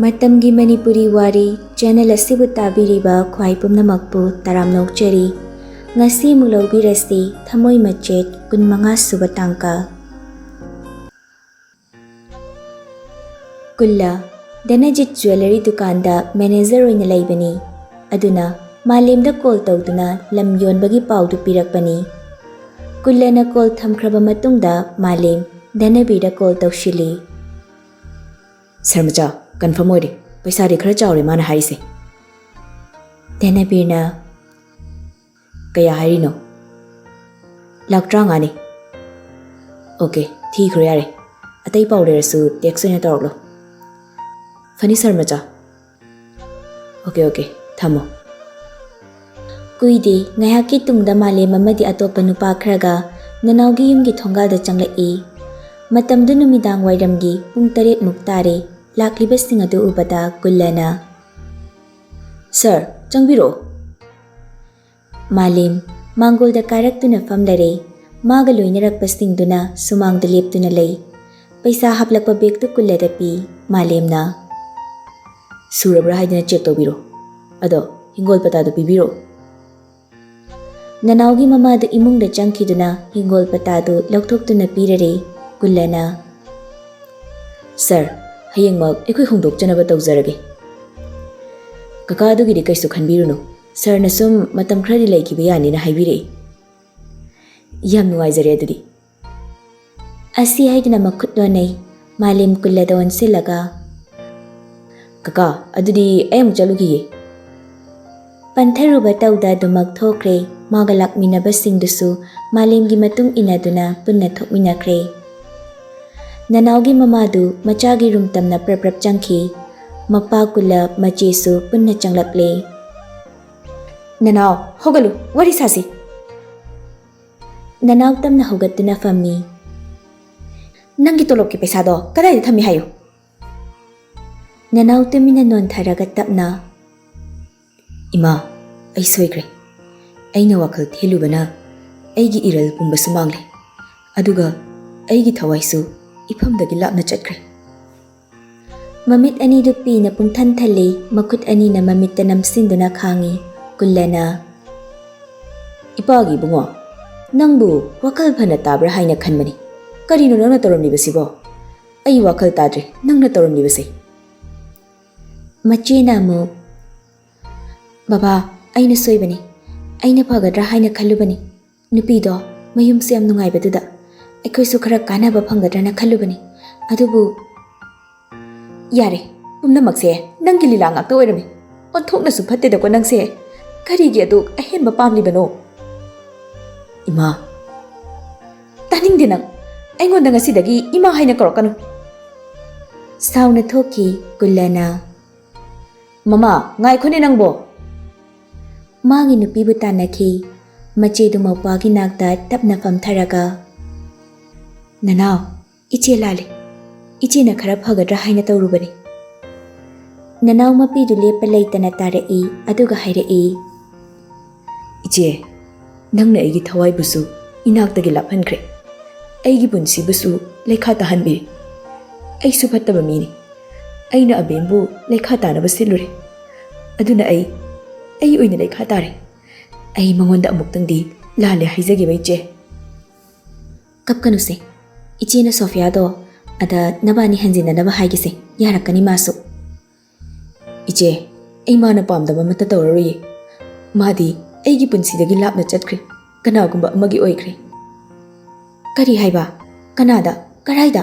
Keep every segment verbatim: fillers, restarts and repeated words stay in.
ꯃꯇꯝꯒꯤ ꯃꯅꯤꯄꯨꯔꯤ ꯋꯥꯔꯤ ꯆꯦꯅꯦꯜ ꯑꯁꯤꯕꯨ ꯇꯥꯕꯤꯔꯤꯕ ꯈ꯭ꯋꯥꯏ ꯄꯨꯝꯅꯃꯛꯄꯨ ꯇꯔꯥꯝꯅ ꯑꯣꯛꯆꯔꯤ꯫ ꯉꯁꯤ ꯑꯃꯨꯛ ꯂꯧꯕꯤꯔꯁꯤ ꯊꯃꯣꯏ ꯃꯆꯦꯠ ꯀꯨꯟꯃꯉꯥ ꯁꯨꯕ ꯇꯥꯡꯀꯛ꯫ ꯀꯨꯜꯂ, ꯙꯅꯖꯤꯠ ꯖ꯭ꯋꯦꯂꯔꯤ ꯗꯨꯀꯥꯟꯗ ꯃꯦꯅꯦꯖꯔ ꯑꯣꯏꯅ ꯂꯩꯕꯅꯤ꯫ ꯑꯗꯨꯅ ꯃꯥꯂꯦꯝꯗ ꯀꯣꯜ ꯇꯧꯗꯨꯅ ꯂꯝ ꯌꯣꯟꯕꯒꯤ ꯄꯥꯎꯗꯨ ꯄꯤꯔꯛꯄꯅꯤ꯫ ꯀꯨꯜꯂꯅ ꯀꯣꯜ ꯊꯝꯈ꯭ꯔꯕ ꯃꯇꯨꯡꯗ ꯃꯥꯂꯦꯝ ꯙꯅꯕꯤꯔꯗ ꯀꯣꯜ ꯇꯧꯁꯤꯜꯂꯤ꯫ "ꯁꯥꯔ ꯃꯆꯥ, ꯀꯟꯐꯥꯔꯝ ꯑꯣꯏꯔꯦ꯫ ꯄꯩꯁꯥꯗꯤ ꯈꯔ ꯆꯥꯎꯔꯦ ꯃꯥꯅ ꯍꯥꯏꯔꯤꯁꯦ꯫" ꯙꯅꯕꯤꯔꯅ, "ꯀꯌꯥ ꯍꯥꯏꯔꯤꯅꯣ?" "ꯂꯥꯛ ꯇꯔꯥꯃꯉꯥꯅꯤ꯫" "ꯑꯣꯀꯦ, ꯊꯤꯈ꯭ꯔꯣ ꯌꯥꯔꯦ꯫ ꯑꯇꯩ ꯄꯥꯎ ꯂꯩꯔꯁꯨ ꯇꯦꯛꯁ ꯑꯣꯏꯅ ꯇꯧꯔꯛꯂꯣ꯫" "ꯐꯅꯤ ꯁꯥꯔ ꯃꯆꯥ꯫" "ꯑꯣꯀꯦ, ꯑꯣꯀꯦ, ꯊꯝꯃꯣ꯫" ꯀꯨꯏꯗꯦ, ꯉꯥꯏꯍꯥꯛꯀꯤ ꯇꯨꯡꯗ ꯃꯥꯂꯦꯝ ꯑꯃꯗꯤ ꯑꯇꯣꯞꯄ ꯅꯨꯄꯥ ꯈꯔꯒ ꯅꯅꯥꯎꯒꯤ ꯌꯨꯝꯒꯤ ꯊꯣꯡꯒꯥꯜꯗ ꯆꯪꯂꯛꯏ꯫ ꯃꯇꯝꯗꯨ ꯅꯨꯃꯤꯗꯥꯡ ꯋꯥꯏꯔꯝꯒꯤ ꯄꯨꯡ ꯇꯔꯦꯠꯃꯨꯛ ꯇꯥꯔꯦ꯫ ꯂꯥꯛꯂꯤꯕꯁꯤꯡ ꯑꯗꯨ ꯎꯕꯗ ꯀꯨꯜꯂꯅ, "ꯁꯥꯔ, ꯆꯪꯕꯤꯔꯛꯑꯣ꯫" ꯃꯥꯂꯦꯝ ꯃꯥꯡꯒꯣꯜꯗ ꯀꯥꯔꯛꯇꯨꯅ ꯐꯝꯂꯔꯦ꯫ ꯃꯥꯒ ꯂꯣꯏꯅꯔꯛꯄꯁꯤꯡꯗꯨꯅ ꯁꯨꯃꯥꯡꯗ ꯂꯦꯞꯇꯨꯅ ꯂꯩ꯫ ꯄꯩꯁꯥ ꯍꯥꯞꯂꯛꯄ ꯕꯦꯒꯇꯨ ꯀꯨꯜꯂꯗ ꯄꯤ꯫ ꯃꯥꯂꯦꯝꯅ, "ꯁꯨꯔꯕ꯭ꯔꯥ ꯍꯥꯏꯗꯨꯅ ꯆꯦꯛ ꯇꯧꯕꯤꯔꯣ꯫ ꯑꯗꯣ ꯍꯤꯡꯒꯣꯜ ꯄꯇꯥꯗꯨ ꯄꯤꯕꯤꯔꯣ꯫" ꯅꯅꯥꯎꯒꯤ ꯃꯃꯥꯗꯨ ꯏꯃꯨꯡꯗ ꯆꯪꯈꯤꯗꯨꯅ ꯍꯤꯡꯒꯣꯜ ꯄꯇꯥꯗꯨ ꯂꯧꯊꯣꯛꯇꯨꯅ ꯄꯤꯔꯔꯦ꯫ ꯀꯨꯜꯂꯅ, "ꯁꯥꯔ, ꯍꯌꯦꯡꯃꯛ ꯑꯩꯈꯣꯏ ꯍꯣꯡꯗꯣꯛꯆꯅꯕ ꯇꯧꯖꯔꯒꯦ꯫" "ꯀꯀꯥ, ꯑꯗꯨꯒꯤꯗꯤ ꯀꯩꯁꯨ ꯈꯟꯕꯤꯔꯨꯅꯨ꯫ ꯁꯥꯔꯅ ꯁꯨꯝ ꯃꯇꯝ ꯈꯔꯗꯤ ꯂꯩꯈꯤꯕ ꯌꯥꯅꯤꯅ ꯍꯥꯏꯕꯤꯔꯛꯏ꯫" "ꯌꯥꯝ ꯅꯨꯡꯉꯥꯏꯖꯔꯦ ꯑꯗꯨꯗꯤ꯫" ꯑꯁꯤ ꯍꯥꯏꯗꯨꯅ ꯃꯈꯨꯠ ꯅꯣꯟꯅꯩ꯫ ꯃꯥꯂꯦꯝ ꯀꯨꯜꯂꯗ ꯑꯣꯟꯁꯤꯜꯂꯒ, "ꯀꯀꯥ, ꯑꯗꯨꯗꯤ ꯑꯩ ꯑꯃꯨꯛ ꯆꯠꯂꯨꯈꯤꯒꯦ꯫" ꯄꯟꯊꯔꯨꯕ ꯇꯧꯗ ꯑꯗꯨꯃꯛ ꯊꯣꯛꯈ꯭ꯔꯦ꯫ ꯃꯥꯒ ꯂꯥꯛꯃꯤꯟꯅꯕꯁꯤꯡꯗꯨꯁꯨ ꯃꯥꯂꯦꯝꯒꯤ ꯃꯇꯨꯡ ꯏꯟꯅꯗꯨꯅ ꯄꯨꯟꯅ ꯊꯣꯛꯃꯤꯟꯅꯈ꯭ꯔꯦ꯫ ꯅꯅꯥꯎꯒꯤ ꯃꯃꯥꯗꯨ ꯃꯆꯥꯒꯤ ꯔꯨꯝ ꯇꯝꯅ ꯄ꯭ꯔꯞ ꯄ꯭ꯔꯞ ꯆꯪꯈꯤ꯫ ꯃꯄꯥ ꯀꯨꯜꯂ ꯃꯆꯦꯁꯨ ꯄꯨꯟꯅ ꯆꯪꯂꯛꯂꯦ꯫ "ꯅꯅꯥꯎ, ꯍꯧꯒꯠꯂꯨ, ꯋꯥꯔꯤ ꯁꯥꯁꯤ꯫" ꯅꯅꯥꯎ ꯇꯝꯅ ꯍꯧꯒꯠꯇꯨꯅ ꯐꯝꯃꯤ꯫ "ꯅꯪꯒꯤ ꯇꯣꯂꯣꯞꯀꯤ ꯄꯩꯁꯥꯗꯣ ꯀꯗꯥꯏꯗ ꯊꯝꯃꯤ ꯍꯥꯏꯌꯨ?" ꯅꯅꯥꯎ ꯇꯨꯃꯤꯟꯅ ꯅꯣꯟꯊꯔꯒ ꯇꯞꯅ, "ꯏꯃꯥ, ꯑꯩ ꯁꯣꯏꯈ꯭ꯔꯦ꯫ ꯑꯩꯅ ꯋꯥꯈꯜ ꯊꯦꯜꯂꯨꯕꯅ ꯑꯩꯒꯤ ꯏꯔꯜ ꯄꯨꯝꯕꯁꯨ ꯃꯥꯡꯂꯦ꯫ ꯑꯗꯨꯒ ꯑꯩꯒꯤ ꯊꯋꯥꯏꯁꯨ ꯏꯐꯝꯗꯒꯤ ꯂꯥꯞꯅ ꯆꯠꯈ꯭ꯔꯦ꯫" ꯃꯃꯤꯠ ꯑꯅꯤꯗꯨ ꯄꯤꯅ ꯄꯨꯡꯊꯟ ꯊꯜꯂꯤ, ꯃꯈꯨꯠ ꯑꯅꯤꯅ ꯃꯃꯤꯠꯇ ꯅꯝꯁꯤꯟꯗꯨꯅ ꯈꯥꯡꯉꯤ꯫ ꯀꯨꯜꯂꯅ, "ꯏꯄꯥꯒꯤ ꯏꯕꯨꯡꯉꯣ, ꯅꯪꯕꯨ ꯋꯥꯈꯜ ꯐꯅ ꯇꯥꯕ꯭ꯔꯥ ꯍꯥꯏꯅ ꯈꯟꯕꯅꯤ꯫ ꯀꯔꯤꯅꯣ ꯅꯪꯅ ꯇꯧꯔꯝꯂꯤꯕꯁꯤꯕꯣ? ꯑꯩ ꯋꯥꯈꯜ ꯇꯥꯗ꯭ꯔꯦ ꯅꯪꯅ ꯇꯧꯔꯝꯂꯤꯕꯁꯦ꯫" ꯃꯆꯦꯅ ꯑꯃꯨꯛ, "ꯕꯕꯥ, ꯑꯩꯅ ꯁꯣꯏꯕꯅꯤ꯫ ꯑꯩꯅ ꯐꯒꯗ꯭ꯔꯥ ꯍꯥꯏꯅ ꯈꯜꯂꯨꯕꯅꯤ꯫ ꯅꯨꯄꯤꯗꯣ ꯃꯌꯨꯝꯁꯨ ꯌꯥꯝ ꯅꯨꯡꯉꯥꯏꯕꯗꯨꯗ ꯑꯩꯈꯣꯏꯁꯨ ꯈꯔ ꯀꯥꯟꯅꯕ ꯐꯪꯒꯗ꯭ꯔꯅ ꯈꯜꯂꯨꯕꯅꯤ꯫ ꯑꯗꯨꯕꯨ," "ꯌꯥꯔꯦ, ꯄꯨꯝꯅꯃꯛꯁꯦ ꯅꯪꯒꯤ ꯂꯤꯂꯥ ꯉꯥꯛꯇ ꯑꯣꯏꯔꯝꯃꯤ꯫ ꯑꯣꯟꯊꯣꯛꯅꯁꯨ ꯐꯠꯇꯦꯗꯀꯣ ꯅꯪꯁꯦ꯫ ꯀꯔꯤꯒꯤ ꯑꯗꯨꯛ ꯑꯍꯦꯟꯕ ꯄꯥꯝꯂꯤꯕꯅꯣ?" "ꯏꯃꯥ꯫" "ꯇꯥꯅꯤꯡꯗꯦ ꯅꯪ꯫ ꯑꯩꯉꯣꯟꯗ ꯉꯁꯤꯗꯒꯤ ꯏꯃꯥ ꯍꯥꯏꯅ ꯀꯧꯔꯛꯀꯅꯨ꯫" ꯁꯥꯎꯅ ꯊꯣꯛꯈꯤ ꯀꯨꯜꯂꯅ꯫ "ꯃꯃꯥ, ꯉꯥꯏꯈꯣꯅꯦ ꯅꯪꯕꯣ!" ꯃꯥꯒꯤ ꯅꯨꯄꯤꯕꯨ ꯇꯥꯟꯅꯈꯤ꯫ ꯃꯆꯦꯗꯨ ꯃꯧꯄ꯭ꯋꯥꯒꯤ ꯅꯥꯛꯇ ꯇꯞꯅ ꯐꯝꯊꯔꯒ, "ꯅꯅꯥꯎ, ꯏꯆꯦ ꯂꯥꯜꯂꯦ꯫ ꯏꯆꯦꯅ ꯈꯔ ꯐꯒꯗ꯭ꯔꯥ ꯍꯥꯏꯅ ꯇꯧꯔꯨꯕꯅꯤ꯫" ꯅꯅꯥꯎ ꯃꯄꯤꯗꯨ ꯂꯦꯞꯄ ꯂꯩꯇꯅ ꯇꯥꯔꯛꯏ, ꯑꯗꯨꯒ ꯍꯥꯏꯔꯛꯏ, "ꯏꯆꯦ, ꯅꯪꯅ ꯑꯩꯒꯤ ꯊꯋꯥꯏꯕꯨꯁꯨ ꯏꯅꯥꯛꯇꯒꯤ ꯂꯥꯞꯍꯟꯈ꯭ꯔꯦ꯫ ꯑꯩꯒꯤ ꯄꯨꯟꯁꯤꯕꯨꯁꯨ ꯂꯩꯈꯥ ꯇꯥꯍꯟꯕꯤꯔꯦ꯫ ꯑꯩꯁꯨ ꯐꯠꯇꯕ ꯃꯤꯅꯤ꯫ ꯑꯩꯅ ꯑꯕꯦꯝꯕꯨ ꯂꯩꯈꯥ ꯇꯥꯅꯕ ꯁꯤꯜꯂꯨꯔꯦ꯫ ꯑꯗꯨꯅ ꯑꯩ, ꯑꯩ ꯑꯣꯏꯅ ꯂꯩꯈꯥ ꯇꯥꯔꯦ꯫ ꯑꯩ ꯃꯉꯣꯟꯗ ꯑꯃꯨꯛꯇꯪꯗꯤ ꯂꯥꯜꯂꯦ ꯍꯥꯏꯖꯒꯦꯕ, ꯏꯆꯦ꯫" "ꯀꯞꯀꯅꯨꯁꯦ꯫ ꯏꯆꯦꯅ ꯁꯣꯐꯤꯌꯥꯗꯣ ꯑꯗ ꯅꯕꯥꯅꯤ ꯍꯟꯖꯤꯟꯅꯅꯕ ꯍꯥꯏꯒꯦꯁꯦ꯫ ꯌꯥꯔꯛꯀꯅꯤ ꯃꯥꯁꯨ꯫" "ꯏꯆꯦ, ꯑꯩ ꯃꯥꯅ ꯄꯥꯝꯗꯕ ꯑꯃꯠꯇ ꯇꯧꯔꯔꯣꯏꯌꯦ꯫ ꯃꯥꯗꯤ ꯑꯩꯒꯤ ꯄꯨꯟꯁꯤꯗꯒꯤ ꯂꯥꯞꯅ ꯆꯠꯈ꯭ꯔꯦ, ꯀꯅꯥꯒꯨꯝꯕ ꯑꯃꯒꯤ ꯑꯣꯏꯈ꯭ꯔꯦ꯫" "ꯀꯔꯤ ꯍꯥꯏꯕ? ꯀꯅꯥꯗ? ꯀꯔꯥꯏꯗ?"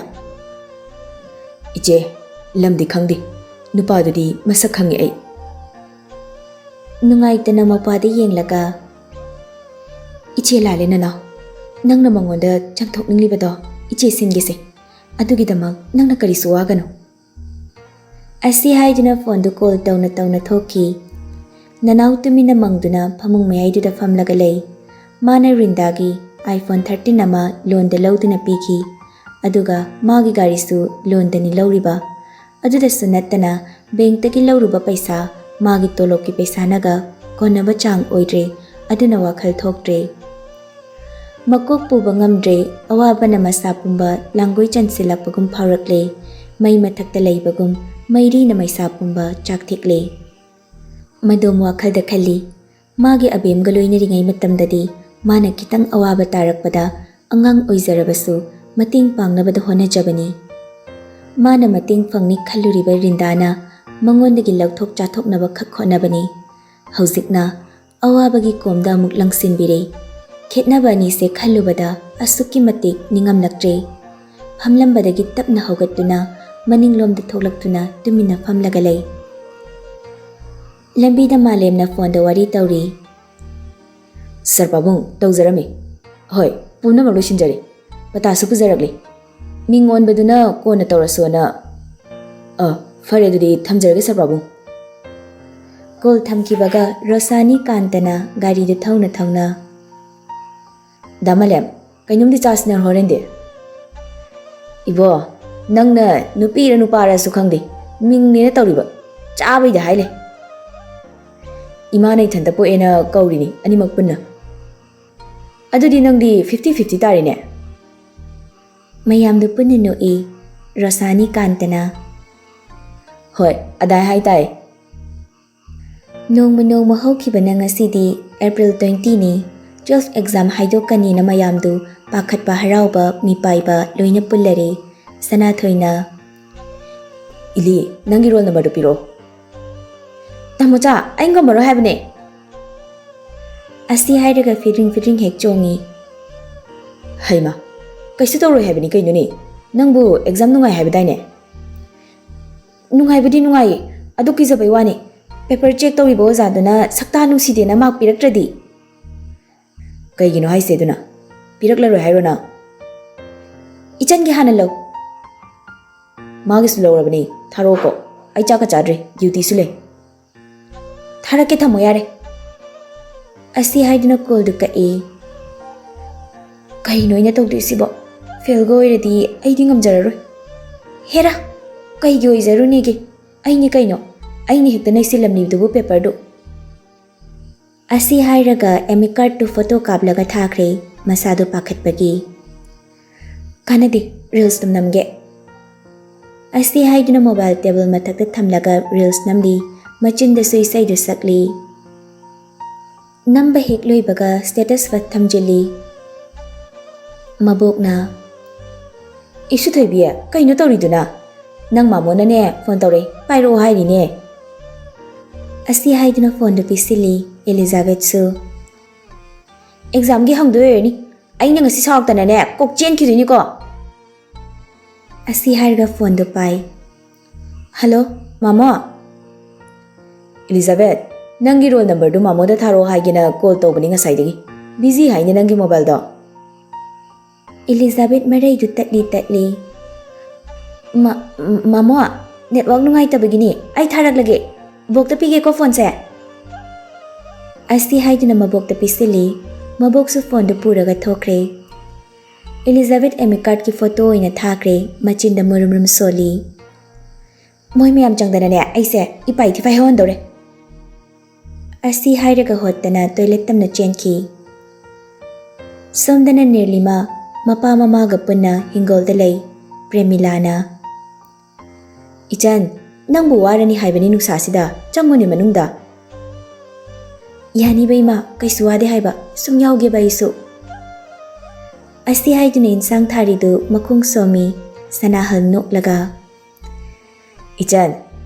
"ꯏꯆꯦ, ꯂꯝꯗꯤ ꯈꯪꯗꯦ꯫ ꯅꯨꯄꯥꯗꯨꯗꯤ ꯃꯁꯛ ꯈꯪꯉꯦ ꯑꯩ꯫" ꯅꯨꯡꯉꯥꯏꯇꯅ ꯃꯧꯄ꯭ꯋꯥꯗ ꯌꯦꯡꯂꯒ, "ꯏꯆꯦ ꯂꯥꯜꯂꯦ ꯅꯅꯥꯎ꯫ ꯅꯪꯅ ꯃꯉꯣꯟꯗ ꯆꯪꯊꯣꯛꯅꯤꯡꯂꯤꯕꯗꯣ ꯏꯆꯦ ꯁꯤꯟꯒꯦꯁꯦ꯫ ꯑꯗꯨꯒꯤꯗꯃꯛ ꯅꯪꯅ ꯀꯔꯤꯁꯨ ꯋꯥꯒꯅꯨ꯫" ꯑꯁꯤ ꯍꯥꯏꯗꯨꯅ ꯐꯣꯟꯗꯨ ꯀꯣꯜ ꯇꯧꯅ ꯇꯧꯅ ꯊꯣꯛꯈꯤ꯫ ꯅꯅꯥꯎ ꯇꯨꯃꯤꯟꯅ ꯃꯪꯗꯨꯅ ꯐꯃꯨꯡ ꯃꯌꯥꯏꯗꯨꯗ ꯐꯝꯂꯒ ꯂꯩ꯫ ꯃꯥꯅ ꯔꯤꯟꯗꯥꯒꯤ iPhone thirteen ꯑꯃ ꯂꯣꯟꯗ ꯂꯧꯗꯨꯅ ꯄꯤꯈꯤ꯫ ꯑꯗꯨꯒ ꯃꯥꯒꯤ ꯒꯥꯔꯤꯁꯨ ꯂꯣꯟꯗꯅꯤ ꯂꯧꯔꯤꯕ꯫ ꯑꯗꯨꯗꯁꯨ ꯅꯠꯇꯅ ꯕꯦꯡꯛꯇꯒꯤ ꯂꯧꯔꯨꯕ ꯄꯩꯁꯥ ꯃꯥꯒꯤ ꯇꯣꯂꯣꯞꯀꯤ ꯄꯩꯁꯥꯅꯒ ꯀꯣꯟꯅꯕ ꯆꯥꯡ ꯑꯣꯏꯗ꯭ꯔꯦ꯫ ꯑꯗꯨꯅ ꯋꯥꯈꯜ ꯊꯣꯛꯇ꯭ꯔꯦ꯫ ꯃꯀꯣꯛ ꯄꯨꯕ ꯉꯝꯗ꯭ꯔꯦ꯫ ꯑꯋꯥꯕꯅ ꯃꯁꯥ ꯄꯨꯝꯕ ꯂꯥꯡꯒꯣꯏ ꯆꯟꯁꯤꯜꯂꯛꯄꯒꯨꯝ ꯐꯥꯎꯔꯛꯂꯦ꯫ ꯃꯩ ꯃꯊꯛꯇ ꯂꯩꯕꯒꯨꯝ ꯃꯩꯔꯤꯅ ꯃꯩꯁꯥ ꯄꯨꯝꯕ ꯆꯥꯛ ꯊꯤꯛꯂꯤ꯫ ꯃꯗꯣꯝ ꯋꯥꯈꯜꯗ ꯈꯜꯂꯤ, ꯃꯥꯒꯤ ꯑꯕꯦꯝꯒ ꯂꯣꯏꯅꯔꯤꯉꯩ ꯃꯇꯝꯗꯗꯤ ꯃꯥꯅ ꯈꯤꯇꯪ ꯑꯋꯥꯕ ꯇꯥꯔꯛꯄꯗ ꯑꯉꯥꯡ ꯑꯣꯏꯖꯔꯕꯁꯨ ꯃꯇꯦꯡ ꯄꯥꯡꯅꯕꯗ ꯍꯣꯠꯅꯖꯕꯅꯤ꯫ ꯃꯥꯅ ꯃꯇꯦꯡ ꯐꯪꯅꯤ ꯈꯜꯂꯨꯔꯤꯕ ꯔꯤꯟꯗꯥꯅ ꯃꯉꯣꯟꯗꯒꯤ ꯂꯧꯊꯣꯛ ꯆꯥꯊꯣꯛꯅꯕ ꯈꯛ ꯍꯣꯠꯅꯕꯅꯤ꯫ ꯍꯧꯖꯤꯛꯅ ꯑꯋꯥꯕꯒꯤ ꯀꯣꯝꯗ ꯑꯃꯨꯛ ꯂꯪꯁꯤꯟꯕꯤꯔꯦ꯫ ꯈꯦꯠꯅꯕ ꯑꯅꯤꯁꯦ ꯈꯜꯂꯨꯕꯗ ꯑꯁꯨꯛꯀꯤ ꯃꯇꯤꯛ ꯅꯤꯡꯉꯝꯂꯛꯇ꯭ꯔꯦ꯫ ꯐꯝꯂꯝꯕꯗꯒꯤ ꯇꯞꯅ ꯍꯧꯒꯠꯇꯨꯅ ꯃꯅꯤꯡꯂꯣꯝꯗ ꯊꯣꯛꯂꯛꯇꯨꯅ ꯇꯨꯃꯤꯟꯅ ꯐꯝꯂꯒ ꯂꯩ꯫ ꯂꯝꯕꯤꯗ ꯃꯥꯂꯦꯝꯅ ꯐꯣꯟꯗ ꯋꯥꯔꯤ ꯇꯧꯔꯤ꯫ "ꯁꯥꯔ ꯄꯥꯕꯨꯡ, ꯇꯧꯖꯔꯝꯃꯤ꯫ ꯍꯣꯏ, ꯄꯨꯝꯅꯃꯛ ꯂꯣꯏꯁꯤꯟꯖꯔꯦ꯫ ꯄꯇꯥꯁꯨ ꯄꯨꯖꯔꯛꯂꯤ꯫ ꯃꯤꯡ ꯑꯣꯟꯕꯗꯨꯅ ꯀꯣꯟꯅ ꯇꯧꯔꯁꯨꯅ꯫ ꯑ, ꯐꯔꯦ, ꯑꯗꯨꯗꯤ ꯊꯝꯖꯔꯒꯦ, ꯁꯥꯔ ꯄꯥꯕꯨꯡ꯫" ꯀꯣꯜ ꯊꯝꯈꯤꯕꯒ ꯔꯣꯁꯥꯅꯤ ꯀꯥꯟꯇꯅ ꯒꯥꯔꯤꯗꯨ ꯊꯧꯅ ꯊꯧꯅ, "ꯗꯥ ꯃꯥꯂꯦꯝ, ꯀꯩꯅꯣꯝꯗꯤ ꯆꯥꯁꯤꯅ ꯍꯣꯔꯦꯟꯗꯤ꯫" "ꯏꯕꯣ, ꯅꯪꯅ ꯅꯨꯄꯤꯔ ꯅꯨꯄꯥꯔꯁꯨ ꯈꯪꯗꯦ, ꯃꯤꯡꯅꯦꯅ ꯇꯧꯔꯤꯕ, ꯆꯥꯕꯩꯗ ꯍꯥꯏ ꯂꯩ꯫" "ꯏꯃꯥꯅ ꯏꯊꯟꯇ ꯄꯣꯛꯑꯦꯅ ꯀꯧꯔꯤꯅꯤ, ꯑꯅꯤꯃꯛ ꯄꯨꯟꯅ꯫" "ꯑꯗꯨꯗꯤ ꯅꯪꯗꯤ fifty fifty ꯇꯥꯔꯦꯅꯦ꯫" ꯃꯌꯥꯝꯗꯨ ꯄꯨꯟꯅ ꯅꯣꯛꯏ꯫ ꯔꯣꯁꯥꯅꯤ ꯀꯥꯟꯇꯅ, "ꯍꯣꯏ, ꯑꯗꯥꯏ ꯍꯥꯏ ꯇꯥꯏ꯫" ꯅꯣꯡꯃ ꯅꯣꯡꯃ ꯍꯧꯈꯤꯕꯅ ꯉꯁꯤꯗꯤ ꯑꯦꯄ꯭ꯔꯤꯜ twenty ꯅꯤ꯫ Twelve exam ꯍꯥꯏꯗꯣꯛꯀꯅꯤꯅ ꯃꯌꯥꯝꯗꯨ ꯄꯥꯈꯠꯄ, ꯍꯔꯥꯎꯕ, ꯃꯤꯄꯥꯏꯕ ꯂꯣꯏꯅ ꯄꯨꯜꯂꯔꯦ꯫ ꯁꯅꯥꯊꯣꯏꯅ, "ꯏꯂꯤ, ꯅꯪꯒꯤ ꯔꯣꯜ ꯅꯝꯕꯔꯗꯨ ꯄꯤꯔꯛꯑꯣ꯫" "ꯇꯥꯃꯣꯆꯥ, ꯑꯩ ꯉꯝꯃꯔꯣꯏ ꯍꯥꯏꯕꯅꯦ꯫" ꯑꯁꯤ ꯍꯥꯏꯔꯒ ꯐꯤꯗ꯭ꯔꯤꯡ ꯐꯤꯗ꯭ꯔꯤꯡ ꯍꯦꯛ ꯆꯣꯡꯉꯤ꯫ "ꯍꯩꯃ, ꯀꯩꯁꯨ ꯇꯧꯔꯣꯏ ꯍꯥꯏꯕꯅꯤ ꯀꯩꯅꯣꯅꯦ? ꯅꯪꯕꯨ ꯑꯦꯛꯖꯥꯝ ꯅꯨꯡꯉꯥꯏ ꯍꯥꯏꯕꯗꯥꯏꯅꯦ?" "ꯅꯨꯡꯉꯥꯏꯕꯨꯗꯤ ꯅꯨꯡꯉꯥꯏꯌꯦ, ꯑꯗꯨ ꯀꯤꯖꯕꯩ ꯋꯥꯅꯤ꯫ ꯄꯦꯄꯔ ꯆꯦꯛ ꯇꯧꯔꯤꯕ ꯑꯣꯖꯥꯗꯨꯅ ꯁꯛꯇꯥ ꯅꯨꯡꯁꯤꯗꯦꯅ ꯃꯥꯔꯛ ꯄꯤꯔꯛꯇ꯭ꯔꯗꯤ꯫" "ꯀꯩꯒꯤꯅꯣ ꯍꯥꯏꯁꯦ ꯑꯗꯨꯅ? ꯄꯤꯔꯛꯂꯔꯣꯏ ꯍꯥꯏꯔꯣ ꯅꯪ?" "ꯏꯆꯟꯒꯤ ꯍꯥꯟꯅ ꯂꯧ꯫" "ꯃꯥꯒꯤꯁꯨ ꯂꯧꯔꯕꯅꯤ, ꯊꯥꯔꯛꯑꯣꯀꯣ꯫ ꯑꯩ ꯆꯥꯛꯀ ꯆꯥꯗ꯭ꯔꯤ, ꯗ꯭ꯌꯨꯇꯤꯁꯨ ꯂꯩ꯫" "ꯊꯥꯔꯛꯀꯦ, ꯊꯝꯃꯣ ꯌꯥꯔꯦ꯫" ꯑꯁꯤ ꯍꯥꯏꯗꯨꯅ ꯀꯣꯜꯗꯨ ꯀꯛꯏ꯫ "ꯀꯩꯅꯣ ꯑꯩꯅ ꯇꯧꯗꯣꯏꯁꯤꯕꯣ? ꯐꯦꯜꯒ ꯑꯣꯏꯔꯗꯤ ꯑꯩꯗꯤ ꯉꯝꯖꯔꯔꯣꯏ꯫" "ꯍꯦꯔꯥ, ꯀꯩꯒꯤ ꯑꯣꯏꯖꯔꯨꯅꯦꯒꯦ? ꯑꯩꯅꯤ ꯀꯩꯅꯣ, ꯑꯩꯅ ꯍꯦꯛꯇ ꯅꯩꯁꯤꯜꯂꯝꯂꯤꯕꯗꯨꯕꯨ ꯄꯦꯄꯔꯗꯨ꯫" ꯑꯁꯤ ꯍꯥꯏꯔꯒ ꯑꯦꯃꯤ ꯀꯥꯔꯠꯇꯨ ꯐꯣꯇꯣ ꯀꯥꯞꯂꯒ ꯊꯥꯈ꯭ꯔꯦ, ꯃꯁꯥꯗꯨ ꯄꯥꯈꯠꯄꯒꯤ꯫ "ꯀꯥꯟꯅꯗꯦ, ꯔꯤꯜꯁꯇꯨꯝ ꯅꯝꯒꯦ꯫" ꯑꯁꯤ ꯍꯥꯏꯗꯨꯅ mobile table ꯃꯊꯛꯇ ꯊꯝꯂꯒ reels ꯅꯝꯂꯤ꯫ ꯃꯆꯤꯟꯗꯁꯨ ꯏꯁꯩꯗꯨ ꯁꯛꯂꯤ꯫ ꯅꯝꯕ ꯍꯦꯛ ꯂꯣꯏꯕꯒ status ꯐꯠ ꯊꯝꯖꯤꯜꯂꯤ꯫ ꯃꯕꯣꯛꯅ, "ꯏꯁꯨ ꯊꯣꯏꯕꯤ, ꯀꯩꯅꯣ ꯇꯧꯔꯤꯗꯨꯅ? ꯅꯪ ꯃꯥꯃꯣꯅꯅꯦ phone ꯇꯧꯔꯛꯏ, ꯄꯥꯏꯔꯛꯑꯣ ꯍꯥꯏꯔꯤꯅꯦ"꯫ ꯑꯁꯤ ꯍꯥꯏꯗꯨꯅ phoneꯗꯨ ꯄꯤꯁꯤꯜꯂꯤ꯫ ꯑꯦꯂꯤꯖꯥꯕꯦꯠꯁꯨ, "Examꯒꯤ ꯍꯪꯗꯣꯏ ꯑꯣꯏꯔꯅꯤ, ꯑꯩꯅ ꯉꯁꯤ ꯁꯥꯎꯔꯛꯇꯅꯅꯦ ꯀꯣꯛ ꯆꯦꯟꯈꯤꯗꯣꯏꯅꯤꯀꯣ"꯫ ꯑꯁꯤ ꯍꯥꯏꯔꯒ phoneꯗꯨ ꯄꯥꯏ꯫ "Hello, ꯃꯥꯃꯣ?" "ꯑꯦꯂꯤꯖꯥꯕꯦꯠ, ꯅꯪꯒꯤ roll numberꯗꯨ ꯃꯥꯃꯣꯗ ꯊꯥꯔꯛꯑꯣ ꯍꯥꯏꯒꯦꯅ call ꯇꯧꯕꯅꯤ ꯉꯁꯥꯏꯗꯒꯤ꯫ Busy ꯍꯥꯏꯅꯦ ꯅꯪꯒꯤ mobileꯗꯣ"꯫ ꯑꯦꯂꯤꯖꯥꯕꯦꯠ ꯃꯔꯩꯗꯨ ꯇꯠꯂꯤ ꯇꯠꯂꯤ꯫ "ꯃ-, ꯃꯥꯃꯣ, network ꯅꯨꯡꯉꯥꯏꯇꯕꯒꯤꯅꯤ, ꯑꯩ ꯊꯥꯔꯛꯂꯒꯦ꯫ ꯕꯣꯛꯇ ꯄꯤꯒꯦꯀꯣ phoneꯁꯦ"꯫ ꯑꯁꯤ ꯍꯥꯏꯗꯨꯅ ꯃꯕꯣꯛꯇ ꯄꯤꯁꯤꯜꯂꯤ꯫ ꯃꯕꯣꯛꯁꯨ phoneꯗꯨ ꯄꯨꯔꯒ ꯊꯣꯛꯈ꯭ꯔꯦ꯫ ꯑꯦꯂꯤꯖꯥꯕꯦꯠ ꯑꯦꯃꯤꯀꯥꯔꯠꯀꯤ photo ꯑꯣꯏꯅ ꯊꯥꯈ꯭ꯔꯦ, ꯃꯆꯤꯟꯗ ꯃꯨꯔꯨꯝ ꯃꯨꯔꯨꯝ ꯁꯣꯜꯂꯤ꯫ "ꯃꯣꯏ ꯃꯌꯥꯝ ꯆꯪꯗꯅꯅꯦ ꯑꯩꯁꯦ ꯏꯄꯥꯏ ꯊꯤꯐꯥꯏ ꯍꯧꯍꯟꯗꯧꯔꯦ"꯫ ꯑꯁꯤ ꯍꯥꯏꯔꯒ ꯍꯣꯠꯇꯅ toilet ꯇꯝꯅ ꯆꯦꯟꯈꯤ꯫ ꯁꯣꯝꯗꯅ ꯅꯤꯔꯂꯤꯃꯥ ꯃꯄꯥ ꯃꯃꯥꯒ ꯄꯨꯟꯅ ꯍꯤꯡꯒꯣꯜꯗ ꯂꯩ꯫ ꯄ꯭ꯔꯦꯃꯤꯂꯥꯅ, "ꯏꯆꯟ, ꯅꯪꯕꯨ ꯋꯥꯔꯅꯤ ꯍꯥꯏꯕꯅꯤ ꯅꯨꯡꯁꯥꯁꯤꯗ, ꯆꯪꯉꯨꯅꯦ ꯃꯅꯨꯡꯗ"꯫ "ꯌꯥꯅꯤꯕ ꯏꯃꯥ, ꯀꯩꯁꯨ ꯋꯥꯗꯦ ꯍꯥꯏꯕ, ꯁꯨꯝ ꯌꯥꯎꯒꯦꯕ ꯑꯩꯁꯨ"꯫ ꯑꯁꯤ ꯍꯥꯏꯗꯨꯅ ꯏꯟꯁꯥꯡ ꯊꯥꯔꯤꯗꯨ ꯃꯈꯣꯡ ꯁꯣꯝꯃꯤ꯫ ꯁꯅꯥꯍꯜ ꯅꯣꯛꯂꯒ, "ꯏꯆꯟ,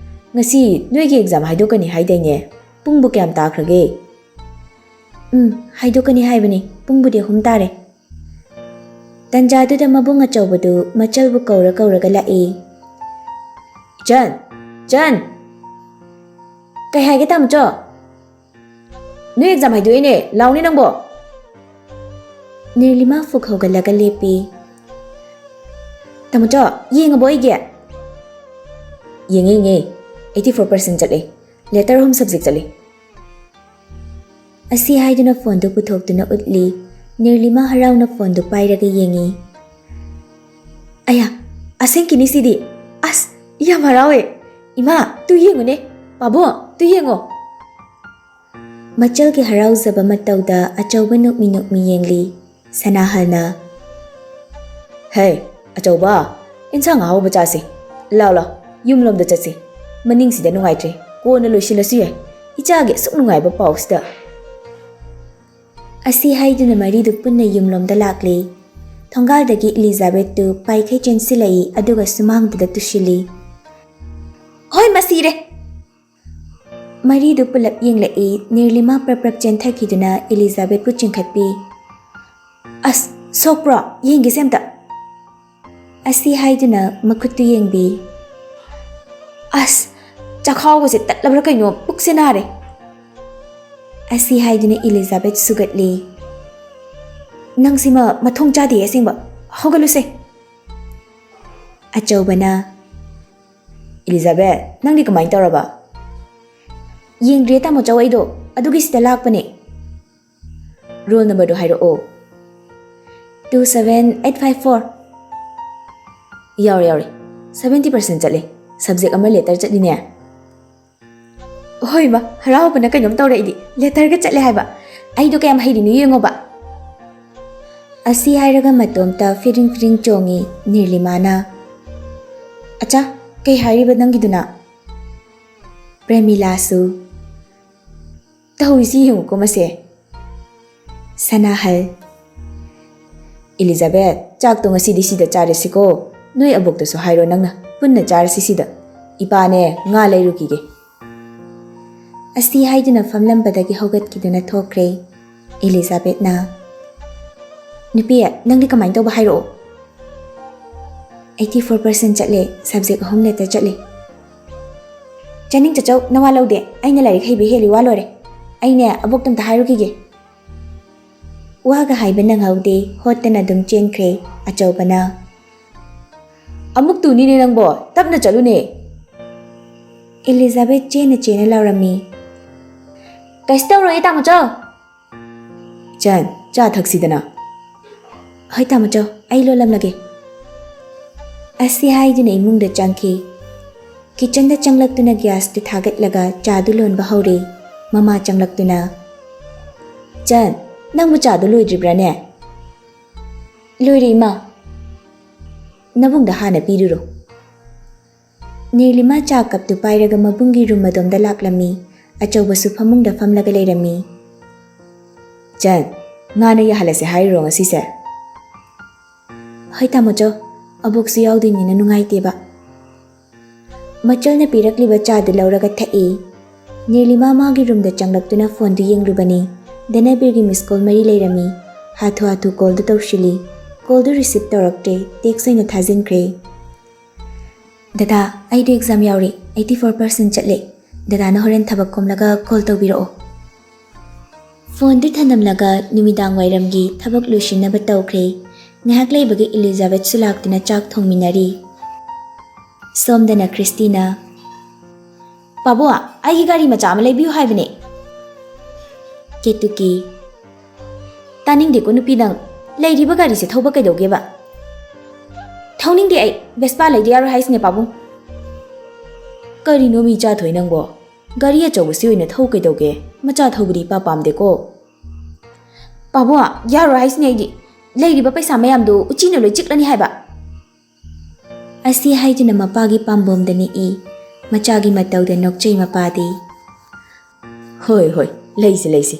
ꯉꯁꯤ ꯅꯣꯏꯒꯤ exam ꯍꯥꯏꯗꯣꯛꯀꯅꯤ ꯍꯥꯏꯗꯥꯏꯅꯦ? ꯄꯨꯡꯕꯨ ꯀꯌꯥꯝ ꯇꯥꯈ꯭ꯔꯒꯦ?" "ꯎꯝ, ꯍꯥꯏꯗꯣꯛꯀꯅꯤ ꯍꯥꯏꯕꯅꯤ, ꯄꯨꯡꯕꯨꯗꯤ ꯑꯍꯨꯝ ꯇꯥꯔꯦ"꯫ ꯇꯟꯖꯥꯗꯨꯗ ꯃꯕꯨꯡ ꯑꯆꯧꯕꯗꯨ ꯃꯆꯜꯕꯨ ꯀꯧꯔ ꯀꯧꯔꯒ ꯂꯥꯛꯏ꯫ "ꯏꯆꯟ! ꯏꯆꯟ!" "ꯀꯩ ꯍꯥꯏꯒꯦ ꯇꯥꯃꯣꯆꯧ?" "ꯅꯣꯏ exam ꯍꯥꯏꯗꯣꯛꯑꯦꯅꯦ, ꯂꯥꯎꯅꯦ ꯅꯪꯕꯣ!" ꯅꯤꯔꯂꯤꯃꯥ ꯐꯨꯛ ꯍꯧꯒꯠꯂꯒ ꯂꯦꯞꯄꯤ꯫ "ꯇꯥꯃꯣꯆꯧ, ꯌꯦꯡꯉꯕꯣ ꯑꯩꯒꯤ?" "ꯌꯦꯡꯉꯦ, ꯌꯦꯡꯉꯦ꯫ Eighty four percent ꯆꯠꯂꯦ꯫ Letter ꯑꯍꯨꯝ subject ꯆꯠꯂꯦ"꯫ ꯑꯁꯤ ꯍꯥꯏꯗꯨꯅ phoneꯗꯨ ꯄꯨꯊꯣꯛꯇꯨꯅ ꯎꯠꯂꯤ꯫ ꯅꯤꯔꯂꯤꯃꯥ ꯍꯔꯥꯎꯅ phoneꯗꯨ ꯄꯥꯏꯔꯒ ꯌꯦꯡꯉꯤ꯫ "ꯑꯌꯥ, ꯑꯁꯦꯡꯀꯤꯅꯤ ꯁꯤꯗꯤ꯫ ꯑꯁ, ꯌꯥꯝ ꯍꯔꯥꯎꯋꯦ꯫ ꯏꯃꯥ, ꯇꯨ ꯌꯦꯡꯉꯨꯅꯦ꯫ ꯄꯥꯕꯨꯡ, ꯇꯨ ꯌꯦꯡꯉꯣ"꯫ ꯃꯆꯜꯒꯤ ꯍꯔꯥꯎꯖꯕ ꯃꯇꯧꯗ ꯑꯆꯧꯕ ꯅꯣꯛꯃꯤ ꯅꯣꯛꯃꯤ ꯌꯦꯡꯂꯤ꯫ ꯁꯅꯥꯍꯜꯅ, "ꯍꯦ, ꯑꯆꯧꯕ, ꯏꯟꯁꯥꯡ ꯑꯍꯥꯎꯕ ꯆꯥꯁꯤ꯫ "ꯂꯥꯎ, ꯂꯥꯎ, ꯌꯨꯝꯂꯣꯝꯗ ꯆꯠꯁꯤ꯫ ꯃꯅꯤꯡꯁꯤꯗ ꯅꯨꯡꯉꯥꯏꯇ꯭ꯔꯦ꯫ ꯀꯣꯟꯅ ꯂꯣꯏꯁꯤꯜꯂꯁꯨ ꯌꯥꯏ꯫ ꯏꯆꯥꯒꯤ ꯑꯁꯨꯛ ꯅꯨꯡꯉꯥꯏꯕ ꯄꯥꯎꯁꯤꯗ꯫" ꯑꯁꯤ ꯍꯥꯏꯗꯨꯅ ꯃꯔꯤꯗꯨ ꯄꯨꯟꯅ ꯌꯨꯝꯂꯣꯝꯗ ꯂꯥꯛꯂꯤ꯫ ꯊꯣꯡꯒꯥꯜꯗꯒꯤ ꯏꯂꯤꯖꯥꯕꯦꯠꯇꯨ ꯄꯥꯏꯈꯩ ꯆꯦꯟꯁꯤꯜꯂꯛꯏ, ꯑꯗꯨꯒ ꯁꯨꯃꯥꯡꯗꯨꯗ ꯇꯨꯁꯤꯜꯂꯤ꯫ "ꯍꯣꯏ, ꯃꯁꯤꯔꯦ!" ꯃꯔꯤꯗꯨ ꯄꯨꯂꯞ ꯌꯦꯡꯂꯛꯏ꯫ ꯅꯤꯔꯂꯤꯃꯥ ꯄ꯭ꯔꯞ ꯄ꯭ꯔꯞ ꯆꯦꯟꯊꯈꯤꯗꯨꯅ ꯏꯂꯤꯖꯥꯕꯦꯠꯄꯨ ꯆꯤꯡꯈꯠꯄꯤ꯫ "ꯑꯁ, ꯁꯣꯛꯄ꯭ꯔꯣ? ꯌꯦꯡꯒꯦꯁꯦ ꯑꯝꯇ꯫" ꯑꯁꯤ ꯍꯥꯏꯗꯨꯅ ꯃꯈꯨꯠꯇꯨ ꯌꯦꯡꯕꯤ꯫ "ꯑꯁ, ꯆꯈꯥꯎꯒꯁꯦ ꯇꯠꯂꯕ꯭ꯔꯥ ꯀꯩꯅꯣ? ꯄꯨꯛꯁꯦ ꯅꯥꯔꯦ꯫" ꯑꯁꯤ ꯍꯥꯏꯗꯨꯅ ꯏꯂꯤꯖꯥꯕꯦꯠ ꯁꯨꯒꯠꯂꯤ꯫ "ꯅꯪꯁꯤꯃ ꯃꯊꯣꯡ ꯆꯥꯗꯦ ꯑꯁꯦꯡꯕ꯫ ꯍꯧꯒꯠꯂꯨꯁꯦ꯫" ꯑꯆꯧꯕꯅ, "ꯏꯂꯤꯖꯥꯕꯦꯠ, ꯅꯪꯗꯤ ꯀꯃꯥꯏꯅ ꯇꯧꯔꯕ?" "ꯌꯦꯡꯗ꯭ꯔꯦ ꯇꯥꯃꯣ ꯆꯧ, ꯑꯩꯗꯣ ꯑꯗꯨꯒꯤ ꯁꯤꯗ ꯂꯥꯛꯄꯅꯦ꯫" "ꯔꯣꯜ ꯅꯝꯕꯔꯗꯣ ꯍꯥꯏꯔꯛꯑꯣ꯫" "Two seven eight five four." "ꯌꯥꯎꯔꯦ, ꯌꯥꯎꯔꯦ꯫ ꯁꯚꯦꯟꯇꯤ ꯄꯥꯔꯁꯦꯟ ꯆꯠꯂꯦ꯫ ꯁꯕꯖꯦꯛ ꯑꯃ ꯂꯦꯇꯔ ꯆꯠꯂꯤꯅꯦ꯫" "ꯍꯣꯏ ꯃꯥ, ꯍꯔꯥꯎꯕꯅ ꯀꯩꯅꯣꯝ ꯇꯧꯔꯦ ꯑꯩꯗꯤ꯫ ꯂꯦꯇꯔꯒ ꯆꯠꯂꯦ ꯍꯥꯏꯕ꯫ ꯑꯩꯗꯣ ꯀꯌꯥꯝ ꯍꯩꯔꯤꯅꯣ ꯌꯦꯡꯉꯣꯕ꯫" ꯑꯁꯤ ꯍꯥꯏꯔꯒ ꯃꯇꯣꯝꯇ ꯐꯤꯔꯤꯡ ꯐꯤꯔꯤꯡ ꯆꯣꯡꯉꯤ ꯅꯤꯔꯂꯤꯃꯥꯅ꯫ "ꯑꯆꯥ, ꯀꯩ ꯍꯥꯏꯔꯤꯕ ꯅꯪꯒꯤꯗꯨꯅ?" ꯄ꯭ꯔꯦꯃꯤꯂꯥꯁꯨ꯫ "ꯇꯧꯔꯤꯁꯤ ꯌꯦꯡꯉꯨꯀꯣ ꯃꯁꯦ꯫" ꯁꯅꯥꯍꯜ꯫ "ꯏꯂꯤꯖꯥꯕꯦꯠ, ꯆꯥꯛꯇꯣ ꯉꯁꯤꯗꯤ ꯁꯤꯗ ꯆꯥꯔꯁꯤꯀꯣ꯫ ꯅꯣꯏ ꯑꯕꯣꯛꯇꯁꯨ ꯍꯥꯏꯔꯣ ꯅꯪꯅ, ꯄꯨꯟꯅ ꯆꯥꯔꯁꯤ ꯁꯤꯗ꯫ ꯏꯄꯥꯅꯦ, ꯉꯥ ꯂꯩꯔꯨꯈꯤꯒꯦ꯫" ꯑꯁꯤ ꯍꯥꯏꯗꯨꯅ ꯐꯝꯂꯝꯕꯗꯒꯤ ꯍꯧꯒꯠꯈꯤꯗꯨꯅ ꯊꯣꯛꯈ꯭ꯔꯦ꯫ ꯏꯂꯤꯖꯥꯕꯦꯠꯅ, "ꯅꯨꯄꯤ, ꯅꯪꯗꯤ ꯀꯃꯥꯏꯅ ꯇꯧꯕ ꯍꯥꯏꯔꯛꯑꯣ꯫" "ꯑꯩꯠꯇꯤ ꯐꯣꯔ ꯄꯥꯔꯁꯦꯟ ꯆꯠꯂꯦ, ꯁꯕꯖꯦꯛ ꯑꯍꯨꯝ ꯂꯦꯇꯔ ꯆꯠꯂꯦ꯫" "ꯆꯥꯅꯤꯡ ꯆꯠꯆꯧ, ꯅꯋꯥ ꯂꯧꯗꯦ꯫ ꯑꯩꯅ ꯂꯥꯏꯔꯤꯛ ꯍꯩꯕ ꯍꯦꯜꯂꯤ, ꯋꯥ ꯂꯣꯏꯔꯦ꯫ ꯑꯩꯅꯦ, ꯑꯕꯣꯛꯇ ꯑꯝꯇ ꯍꯥꯏꯔꯨꯈꯤꯒꯦ꯫" ꯋꯥꯒ ꯍꯥꯏꯕ ꯅꯪꯍꯧꯗꯦ, ꯍꯣꯠꯇꯅ ꯑꯗꯨꯝ ꯆꯦꯟꯈ꯭ꯔꯦ꯫ ꯑꯆꯧꯕꯅ, "ꯑꯃꯨꯛ ꯇꯨꯅꯤꯅꯦ ꯅꯪꯕꯣ, ꯇꯞꯅ ꯆꯠꯂꯨꯅꯦ꯫" ꯏꯂꯤꯖꯥꯕꯦꯠ ꯆꯦꯟꯅ ꯆꯦꯟꯅ ꯂꯥꯎꯔꯝꯃꯤ꯫ "ꯀꯩꯁꯨ ꯇꯧꯔꯣꯏꯌꯦ, ꯇꯥꯃꯣꯆꯧ꯫" "ꯆꯟ, ꯆꯥ ꯊꯛꯁꯤꯗꯅ꯫" "ꯍꯣꯏ ꯇꯥꯃꯣꯆꯧ, ꯑꯩ ꯂꯣꯜꯂꯝꯂꯒꯦ꯫" ꯑꯁꯤ ꯍꯥꯏꯗꯨꯅ ꯏꯃꯨꯡꯗ ꯆꯪꯈꯤ꯫ ꯀꯤꯆꯟꯗ ꯆꯪꯂꯛꯇꯨꯅ ꯒ꯭ꯌꯥꯁꯇꯨ ꯊꯥꯒꯠꯂꯒ ꯆꯥꯗꯨ ꯂꯣꯟꯕ ꯍꯧꯔꯦ꯫ ꯃꯃꯥ ꯆꯪꯂꯛꯇꯨꯅ, "ꯆꯟ, ꯅꯪꯕꯨ ꯆꯥꯗꯨ ꯂꯣꯏꯗ꯭ꯔꯤꯕ꯭ꯔꯥꯅꯦ?" "ꯂꯣꯏꯔꯦ ꯏꯃꯥ꯫" "ꯅꯕꯨꯡꯗ ꯍꯥꯟꯅ ꯄꯤꯔꯨꯔꯣ꯫" ꯅꯤꯔꯂꯤꯃꯥ ꯆꯥ ꯀꯞꯇꯨ ꯄꯥꯏꯔꯒ ꯃꯕꯨꯡꯒꯤ ꯔꯨꯝ ꯑꯗꯣꯝꯗ ꯂꯥꯛꯂꯝꯃꯤ꯫ ꯑꯆꯧꯕꯁꯨ ꯐꯃꯨꯡꯗ ꯐꯝꯂꯒ ꯂꯩꯔꯝꯃꯤ꯫ "ꯆꯟ, ꯉꯥꯅ ꯌꯥꯍꯜꯂꯁꯦ ꯍꯥꯏꯔꯤꯔꯣ ꯉꯁꯤꯁꯦ?" "ꯍꯣꯏ ꯇꯥꯃꯣꯆꯧ, ꯑꯕꯣꯛꯁꯨ ꯌꯥꯎꯗꯣꯏꯅꯤꯅ ꯅꯨꯡꯉꯥꯏꯇꯦꯕ꯫" ꯃꯆꯜꯅ ꯄꯤꯔꯛꯂꯤꯕ ꯆꯥꯗꯨ ꯂꯧꯔꯒ ꯊꯛꯏ꯫ ꯅꯤꯔꯂꯤꯃꯥ ꯃꯥꯒꯤ ꯔꯨꯝꯗ ꯆꯪꯂꯛꯇꯨꯅ ꯐꯣꯟꯗꯨ ꯌꯦꯡꯂꯨꯕꯅꯤ꯫ ꯙꯅꯕꯤꯔꯒꯤ ꯃꯤꯁ ꯀꯣꯜ ꯃꯔꯤ ꯂꯩꯔꯝꯃꯤ꯫ ꯍꯥꯊꯨ ꯍꯥꯊꯨ ꯀꯣꯜꯗꯨ ꯇꯧꯁꯤꯜꯂꯤ꯫ ꯀꯣꯜꯗꯨ ꯔꯤꯁꯤꯞ ꯇꯧꯔꯛꯇ꯭ꯔꯦ, ꯇꯦꯛꯁ ꯑꯣꯏꯅ ꯊꯥꯖꯤꯟꯈ꯭ꯔꯦ꯫ "ꯗꯗꯥ, ꯑꯩꯗꯣ ꯑꯦꯛꯖꯥꯝ ꯌꯥꯎꯔꯤ, ꯑꯩꯠꯇꯤ ꯐꯣꯔ ꯄꯥꯔꯁꯦꯟ ꯆꯠꯂꯦ꯫ ꯗꯗꯥꯅ ꯍꯣꯔꯦꯟ ꯊꯕꯛ ꯀꯣꯝꯂꯒ ꯀꯣꯜ ꯇꯧꯕꯤꯔꯛꯑꯣ꯫" ꯐꯣꯟꯗꯨ ꯊꯅꯝꯂꯒ ꯅꯨꯃꯤꯗꯥꯡ ꯋꯥꯏꯔꯝꯒꯤ ꯊꯕꯛ ꯂꯣꯏꯁꯤꯟꯅꯕ ꯇꯧꯈ꯭ꯔꯦ꯫ ꯉꯥꯏꯍꯥꯛ ꯂꯩꯕꯒ ꯏꯂꯤꯖꯥꯕꯦꯠꯁꯨ ꯂꯥꯛꯇꯨꯅ ꯆꯥꯛ ꯊꯣꯡꯃꯤꯟꯅꯔꯤ꯫ ꯁꯣꯝꯗꯅ ꯈ꯭ꯔꯤꯁꯇꯤꯅ, "ꯄꯥꯕꯨꯡ, ꯑꯩꯒꯤ ꯒꯥꯔꯤ ꯃꯆꯥ ꯑꯃ ꯂꯩꯕꯤꯌꯨ ꯍꯥꯏꯕꯅꯦ꯫" ꯀꯦꯇꯨꯀꯤ, "ꯇꯥꯅꯤꯡꯗꯦꯀꯣ ꯅꯨꯄꯤ ꯅꯪ, ꯂꯩꯔꯤꯕ ꯒꯥꯔꯤꯁꯦ ꯊꯧꯕ ꯀꯩꯗꯧꯒꯦꯕ?" "ꯊꯧꯅꯤꯡꯗꯦ ꯑꯩ, ꯚꯦꯁꯄꯥ ꯂꯩꯗ ꯌꯥꯔꯣꯏ ꯍꯥꯏꯁꯤꯅꯦ ꯄꯥꯕꯨꯡ꯫" "ꯀꯔꯤꯅꯣ ꯃꯤ ꯆꯥꯊꯣꯏ ꯅꯪꯕꯣ? ꯒꯥꯔꯤ ꯑꯆꯧꯕꯁꯤ ꯑꯣꯏꯅ ꯊꯧ ꯀꯩꯗꯧꯒꯦ? ꯃꯆꯥ ꯊꯧꯕꯗꯤ ꯏꯄꯥ ꯄꯥꯝꯗꯦꯀꯣ꯫" "ꯄꯥꯕꯨꯡ, ꯌꯥꯔꯣꯏ ꯍꯥꯏꯁꯤꯅꯦ ꯑꯩꯗꯤ꯫ ꯂꯩꯔꯤꯕ ꯄꯩꯁꯥ ꯃꯌꯥꯝꯗꯨ ꯎꯆꯤꯅ ꯂꯣꯏ ꯆꯤꯛꯂꯅꯤ ꯍꯥꯏꯕ꯫" ꯑꯁꯤ ꯍꯥꯏꯗꯨꯅ ꯃꯄꯥꯒꯤ ꯄꯥꯝꯕꯣꯝꯗ ꯅꯤꯛꯏ꯫ ꯃꯆꯥꯒꯤ ꯃꯇꯧꯗ ꯅꯣꯛꯆꯩ ꯃꯄꯥꯗꯤ꯫ "ꯍꯣꯏ, ꯍꯣꯏ, ꯂꯩꯁꯤ, ꯂꯩꯁꯤ꯫"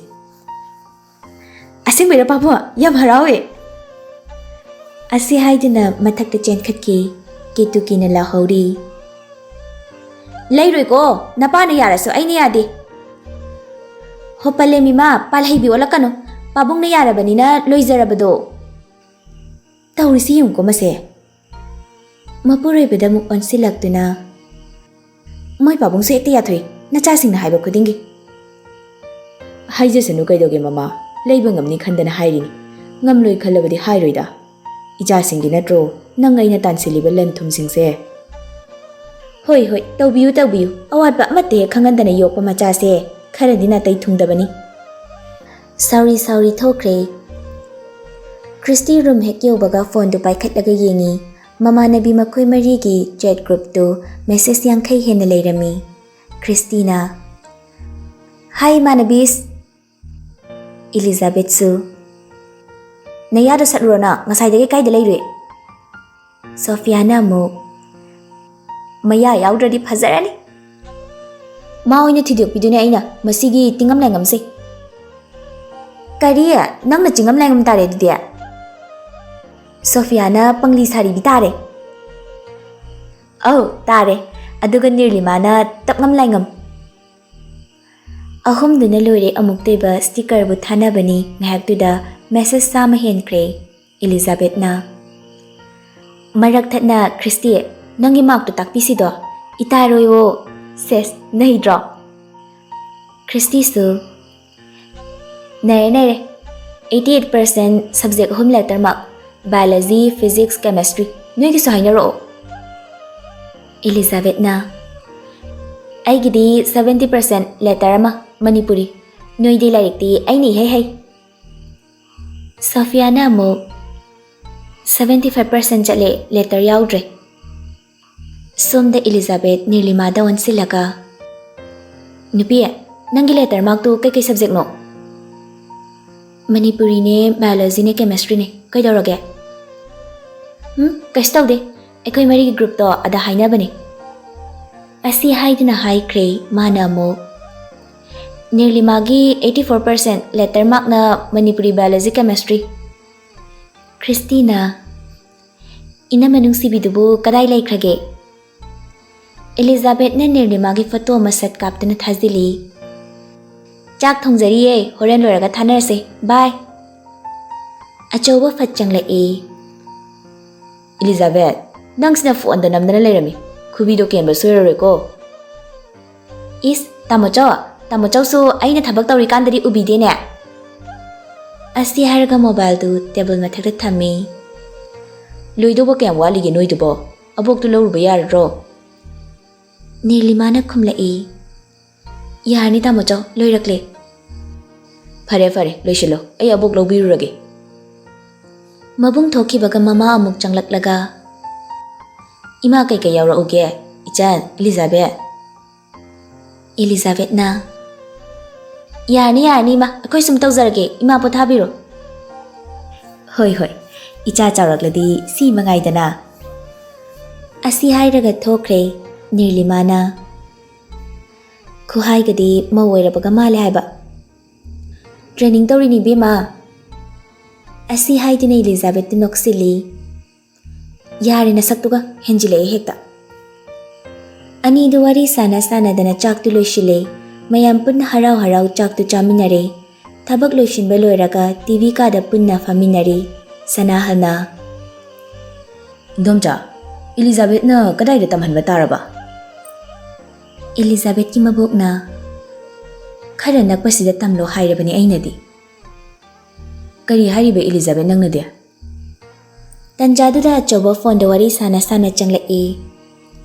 "ꯑꯁꯦꯡꯕꯩꯔꯣ ꯄꯥꯕꯨꯡ? ꯌꯥꯝ ꯍꯔꯥꯎꯋꯦ꯫" ꯑꯁꯤ ꯍꯥꯏꯗꯨꯅ ꯃꯊꯛꯇ ꯆꯦꯟꯈꯠꯈꯤ꯫ ꯀꯦꯇꯨꯀꯤꯅ ꯂꯥꯎꯍꯧꯔꯤ꯫ "ꯂꯩꯔꯣꯏꯀꯣ, ꯅꯄꯥꯅ ꯌꯥꯔꯁꯨ ꯑꯩꯅ ꯌꯥꯗꯦ꯫" "ꯍꯣ ꯄꯂꯦꯝ ꯏꯃꯥ, ꯄꯥꯜꯍꯩꯕꯤ ꯑꯣꯜꯂꯛꯀꯅꯨ꯫ ꯄꯥꯕꯨꯡꯅ ꯌꯥꯔꯕꯅꯤꯅ ꯂꯣꯏꯖꯔꯕꯗꯣ꯫" ꯇꯧꯔꯤꯁꯤ ꯌꯦꯡꯉꯨꯀꯣ ꯃꯁꯦ꯫ ꯃꯄꯨꯔꯣꯏꯕꯗ ꯑꯃꯨꯛ ꯑꯣꯟꯁꯤꯜꯂꯛꯇꯨꯅ, "ꯃꯣꯏ ꯄꯥꯕꯨꯡꯁꯨ ꯍꯦꯛꯇ ꯌꯥꯊꯣꯛꯏ, ꯅꯆꯥꯁꯤꯡꯅ ꯍꯥꯏꯕ ꯈꯨꯗꯤꯡꯒꯤ꯫" "ꯍꯥꯏꯖꯁꯅꯨ ꯀꯩꯗꯧꯒꯦ ꯃꯃꯥ, ꯂꯩꯕ ꯉꯝꯅꯤ ꯈꯟꯗꯅ ꯍꯥꯏꯔꯤꯅꯤ꯫ ꯉꯝꯂꯣꯏ ꯈꯜꯂꯕꯗꯤ ꯍꯥꯏꯔꯣꯏꯗ꯫ ꯏꯆꯥꯁꯤꯡꯒꯤ ꯅꯠꯇ꯭ꯔꯣ ꯅꯪ ꯑꯩꯅ ꯇꯥꯟꯁꯤꯜꯂꯤꯕ ꯂꯟ ꯊꯨꯝꯁꯤꯡꯁꯦ?" "ꯍꯣꯏ, ꯍꯣꯏ, ꯇꯧꯕꯤꯌꯨ, ꯇꯧꯕꯤꯌꯨ꯫ ꯑꯋꯥꯠꯄ ꯑꯃꯠꯇ ꯍꯦꯛ ꯈꯪꯍꯟꯗꯅ ꯌꯣꯛꯄ ꯃꯆꯥꯁꯦ ꯈꯔꯗꯤ ꯅꯥꯇꯩ ꯊꯨꯡꯗꯕꯅꯤ꯫" ꯁꯥꯎꯔꯤ ꯁꯥꯎꯔꯤ ꯊꯣꯛꯈ꯭ꯔꯦ꯫ ꯈ꯭ꯔꯤꯁꯇꯤ ꯔꯨꯝ ꯍꯦꯛ ꯌꯧꯕꯒ ꯐꯣꯟꯗꯨ ꯄꯥꯏꯈꯠꯂꯒ ꯌꯦꯡꯉꯤ꯫ ꯃꯃꯥꯟꯅꯕꯤ ꯃꯈꯣꯏ ꯃꯔꯤꯒꯤ ꯆꯦꯠ ꯒ꯭ꯔꯨꯞꯇꯨ ꯃꯦꯁꯦꯖ ꯌꯥꯡꯈꯩ ꯍꯦꯟꯅ ꯂꯩꯔꯝꯃꯤ꯫ ꯈ꯭ꯔꯤꯁꯇꯤꯅ, "ꯍꯥꯏ ꯏꯃꯥꯟꯅꯕꯤꯁ꯫" ꯏꯂꯤꯖꯥꯕꯦꯠꯁꯨ, "ꯅꯌꯥꯗꯣ ꯁꯠꯂꯨꯔꯣꯅ, ꯉꯁꯥꯏꯗꯒꯤ ꯀꯥꯏꯗ ꯂꯩꯔꯨꯏ?" ꯁꯣꯐꯤꯌꯥꯅ ꯑꯃꯨꯛ, ꯃꯌꯥ ꯌꯥꯎꯗ꯭ꯔꯗꯤ ꯐꯖꯔꯅꯤ꯫ ꯃꯥ ꯑꯣꯏꯅ ꯊꯤꯗꯣꯛꯄꯤꯗꯨꯅꯦ ꯑꯩꯅ ꯃꯁꯤꯒꯤ ꯇꯤꯡꯉꯝ ꯂꯥꯏꯉꯝꯁꯦ꯫ ꯀꯔꯤ? ꯅꯪꯅ ꯆꯤꯡꯉꯝ ꯂꯥꯏꯉꯝ ꯇꯥꯔꯦ ꯑꯗꯨꯗꯤ? ꯁꯣꯐꯤꯌꯥꯅ ꯄꯪꯂꯤ ꯁꯥꯔꯤꯕꯤ ꯇꯥꯔꯦ꯫ ꯑꯧ, ꯇꯥꯔꯦ꯫ ꯑꯗꯨꯒ ꯅꯤꯔꯂꯤꯃꯥꯅ ꯇꯞꯉꯝ ꯂꯥꯏꯉꯝ꯫ ꯑꯍꯨꯝꯗꯨꯅ ꯂꯣꯏꯔꯦ ꯑꯃꯨꯛꯇꯣꯏꯕ ꯁ꯭ꯇꯤꯀꯔꯕꯨ ꯊꯥꯅꯕꯅꯤ꯫ ꯉꯥꯏꯍꯥꯛꯇꯨꯗ ꯃꯦꯁꯦꯖ ꯆꯥꯝꯃ ꯍꯦꯟꯈ꯭ꯔꯦ꯫ ꯏꯂꯤꯖꯥꯕꯦꯠꯅ, "ꯃꯔꯛ ꯊꯠꯅ ꯈ꯭ꯔꯤꯁꯇꯤ, ꯅꯪꯒꯤ ꯃꯥꯔꯛꯇꯨ ꯇꯥꯛꯄꯤꯁꯤꯗꯣ, ꯏꯇꯥꯔꯣꯏꯋꯣ꯫ ꯁꯦꯁ, ꯅꯩꯗ꯭ꯔꯣ?" ꯈ꯭ꯔꯤꯁꯇꯤꯁꯨ, "ꯅꯩꯔꯦ, ꯅꯩꯔꯦ꯫ Eighty eight percent subject ꯑꯍꯨꯝ letter mark, biology, physics, chemistry꯫ ꯅꯣꯏꯒꯤꯁꯨ ꯍꯥꯏꯅꯔꯛꯑꯣ꯫" ꯏꯂꯤꯖꯥꯕꯦꯠꯅ, "ꯑꯩꯒꯤꯗꯤ seventy percent letter ꯑꯃ, ꯃꯅꯤꯄꯨꯔꯤ꯫ ꯅꯣꯏꯗꯤ ꯂꯥꯏꯔꯤꯛꯇꯤ ꯑꯩꯅ ꯏꯍꯩ ꯍꯩ꯫" ꯁꯣꯐꯤꯌꯥꯅ ꯑꯃꯨꯛ, "Seventy five percent ꯆꯠꯂꯦ, letter ꯌꯥꯎꯗ꯭ꯔꯦ꯫" ꯁꯣꯝꯗ ꯏꯂꯤꯖꯥꯕꯦꯠ ꯅꯤꯔꯂꯤꯃꯥꯗ ꯑꯣꯟꯁꯤꯜꯂꯒ, "ꯅꯨꯄꯤ, ꯅꯪꯒꯤ letter markꯇꯨ ꯀꯩꯀꯩ subjectꯅꯣ?" "ꯃꯅꯤꯄꯨꯔꯤꯅꯦ, biologyꯅꯦ, chemistryꯅꯦ꯫ ꯀꯩꯗꯧꯔꯒꯦ?" "ꯎꯝ, ꯀꯩꯁꯨ ꯇꯧꯗꯦ꯫ ꯑꯩꯈꯣꯏ ꯃꯔꯤꯒꯤ groupꯇꯣ ꯑꯗ ꯍꯥꯏꯅꯕꯅꯦ꯫" ꯑꯁꯤ ꯍꯥꯏꯗꯨꯅ ꯍꯥꯏꯈ꯭ꯔꯦ꯫ ꯃꯥꯅ ꯑꯃꯨꯛ, "ꯅꯤꯔꯂꯤꯃꯥꯒꯤ eighty four percent letter markꯅ Manipuri, biology, chemistry꯫" ꯈ꯭ꯔꯤꯁꯇꯤꯅ, "ꯏꯅꯝꯃ ꯅꯨꯡꯁꯤꯕꯤꯗꯨꯕꯨ ꯀꯗꯥꯏ ꯂꯩꯈ꯭ꯔꯒꯦ?" ꯏꯂꯤꯖꯥꯕꯦꯠꯅ ꯅꯤꯔꯂꯤꯃꯥꯒꯤ photo ꯑꯃ ꯁꯠ ꯀꯥꯞꯇꯨꯅ ꯊꯥꯖꯤꯜꯂꯤ꯫ "ꯆꯥꯛ ꯊꯣꯡꯖꯔꯤꯌꯦ, ꯍꯣꯔꯦꯟ ꯂꯣꯏꯔꯒ ꯊꯥꯅꯔꯁꯦ, bye꯫" ꯑꯆꯧꯕ ꯐꯠ ꯆꯪꯂꯛꯏ꯫ "ꯏꯂꯤꯖꯥꯕꯦꯠ, ꯅꯪꯁꯤꯅ phoneꯗ ꯅꯝꯗꯅ ꯂꯩꯔꯝꯃꯤ꯫ ꯈꯨꯕꯤꯗꯣ ꯀꯦꯟꯕ ꯁꯣꯏꯔꯔꯣꯏꯀꯣ꯫" "ꯏꯁ, ꯇꯥꯃꯣꯆꯧ, ꯇꯥꯃꯣꯆꯧꯁꯨ ꯑꯩꯅ ꯊꯕꯛ ꯇꯧꯔꯤꯀꯥꯟꯗꯗꯤ ꯎꯕꯤꯗꯦꯅꯦ꯫" ꯑꯁꯤ ꯍꯥꯏꯔꯒ mobileꯗꯨ table ꯃꯊꯛꯇ ꯊꯝꯃꯤ꯫ "ꯂꯣꯏꯗꯧꯕ ꯀꯌꯥꯝ ꯋꯥꯠꯂꯤꯒꯦ ꯅꯣꯏꯗꯨꯕꯣ? ꯑꯕꯣꯛꯇꯨ ꯂꯧꯔꯨꯕ ꯌꯥꯔꯗ꯭ꯔꯣ?" ꯅꯤꯔꯂꯤꯃꯥꯅ ꯈꯨꯝꯂꯛꯏ꯫ "ꯌꯥꯔꯅꯤ ꯇꯥꯃꯣꯆꯧ, ꯂꯣꯏꯔꯛꯂꯦ꯫" "ꯐꯔꯦ ꯐꯔꯦ, ꯂꯣꯏꯁꯤꯜꯂꯣ, ꯑꯩ ꯑꯕꯣꯛ ꯂꯧꯕꯤꯔꯨꯔꯒꯦ꯫" ꯃꯕꯨꯡ ꯊꯣꯛꯈꯤꯕꯒ ꯃꯃꯥ ꯑꯃꯨꯛ ꯆꯪꯂꯛꯂꯒ, "ꯏꯃꯥ ꯀꯩꯀꯩ ꯌꯥꯎꯔꯛꯎꯒꯦ? ꯏꯆꯟ, ꯏꯂꯤꯖꯥꯕꯦꯠ꯫" ꯏꯂꯤꯖꯥꯕꯦꯠꯅ, "ꯌꯥꯔꯅꯤ, ꯌꯥꯔꯅꯤ ꯏꯃꯥ, ꯑꯩꯈꯣꯏ ꯁꯨꯝ ꯇꯧꯖꯔꯒꯦ, ꯏꯃꯥ ꯄꯣꯊꯥꯕꯤꯔꯣ꯫" "ꯍꯣꯏ, ꯍꯣꯏ, ꯏꯆꯥ ꯆꯥꯎꯔꯛꯂꯗꯤ ꯁꯤ ꯃꯉꯥꯏꯗꯅ꯫" ꯑꯁꯤ ꯍꯥꯏꯔꯒ ꯊꯣꯛꯈ꯭ꯔꯦ ꯅꯤꯔꯂꯤꯃꯥꯅ꯫ ꯈꯨꯍꯥꯏꯒꯗꯤ ꯃꯧ ꯑꯣꯏꯔꯕꯒ ꯃꯥꯜꯂꯦ ꯍꯥꯏꯕ꯫ "ꯇ꯭ꯔꯦꯅꯤꯡ ꯇꯧꯔꯤꯅꯤ ꯏꯕꯦꯝꯃ"꯫ ꯑꯁꯤ ꯍꯥꯏꯗꯨꯅ ꯏꯂꯤꯖꯥꯕꯦꯠꯇꯨ ꯅꯣꯛꯁꯤꯜꯂꯤ꯫ "ꯌꯥꯔꯦ ꯅꯁꯛꯇꯨꯒ, ꯍꯦꯟꯖꯤꯜꯂꯛꯑꯦ ꯍꯦꯛꯇ"꯫ ꯑꯅꯤꯗꯨ ꯋꯥꯔꯤ ꯁꯥꯟꯅ ꯁꯥꯟꯅꯗꯅ ꯆꯥꯛꯇꯨ ꯂꯣꯏꯁꯤꯜꯂꯦ꯫ ꯃꯌꯥꯝ ꯄꯨꯟꯅ ꯍꯔꯥꯎ ꯍꯔꯥꯎ ꯆꯥꯛꯇꯨ ꯆꯥꯃꯤꯟꯅꯔꯦ꯫ ꯊꯕꯛ ꯂꯣꯏꯁꯤꯟꯕ ꯂꯣꯏꯔꯒ ꯇꯤ ꯚꯤ ꯀꯥꯗ ꯄꯨꯟꯅ ꯐꯝꯃꯤꯟꯅꯔꯤ꯫ ꯁꯅꯥꯍꯜꯅ, "ꯏꯟꯗꯣꯝꯆꯥ, ꯏꯂꯤꯖꯥꯕꯦꯠꯅ ꯀꯗꯥꯏꯗ ꯇꯝꯍꯟꯕ ꯇꯥꯔꯕ?" ꯏꯂꯤꯖꯥꯕꯦꯠꯀꯤ ꯃꯕꯣꯛꯅ, "ꯈꯔ ꯅꯛꯄꯁꯤꯗ ꯇꯝꯂꯣ ꯍꯥꯏꯔꯕꯅꯤ ꯑꯩꯅꯗꯤ"꯫ "ꯀꯔꯤ ꯍꯥꯏꯔꯤꯕ ꯏꯂꯤꯖꯥꯕꯦꯠ ꯅꯪꯅꯗꯤ?" ꯇꯟꯖꯥꯗꯨꯗ ꯑꯆꯧꯕ ꯐꯣꯟꯗ ꯋꯥꯔꯤ ꯁꯥꯟꯅ ꯁꯥꯟꯅ ꯆꯪꯂꯛꯏ꯫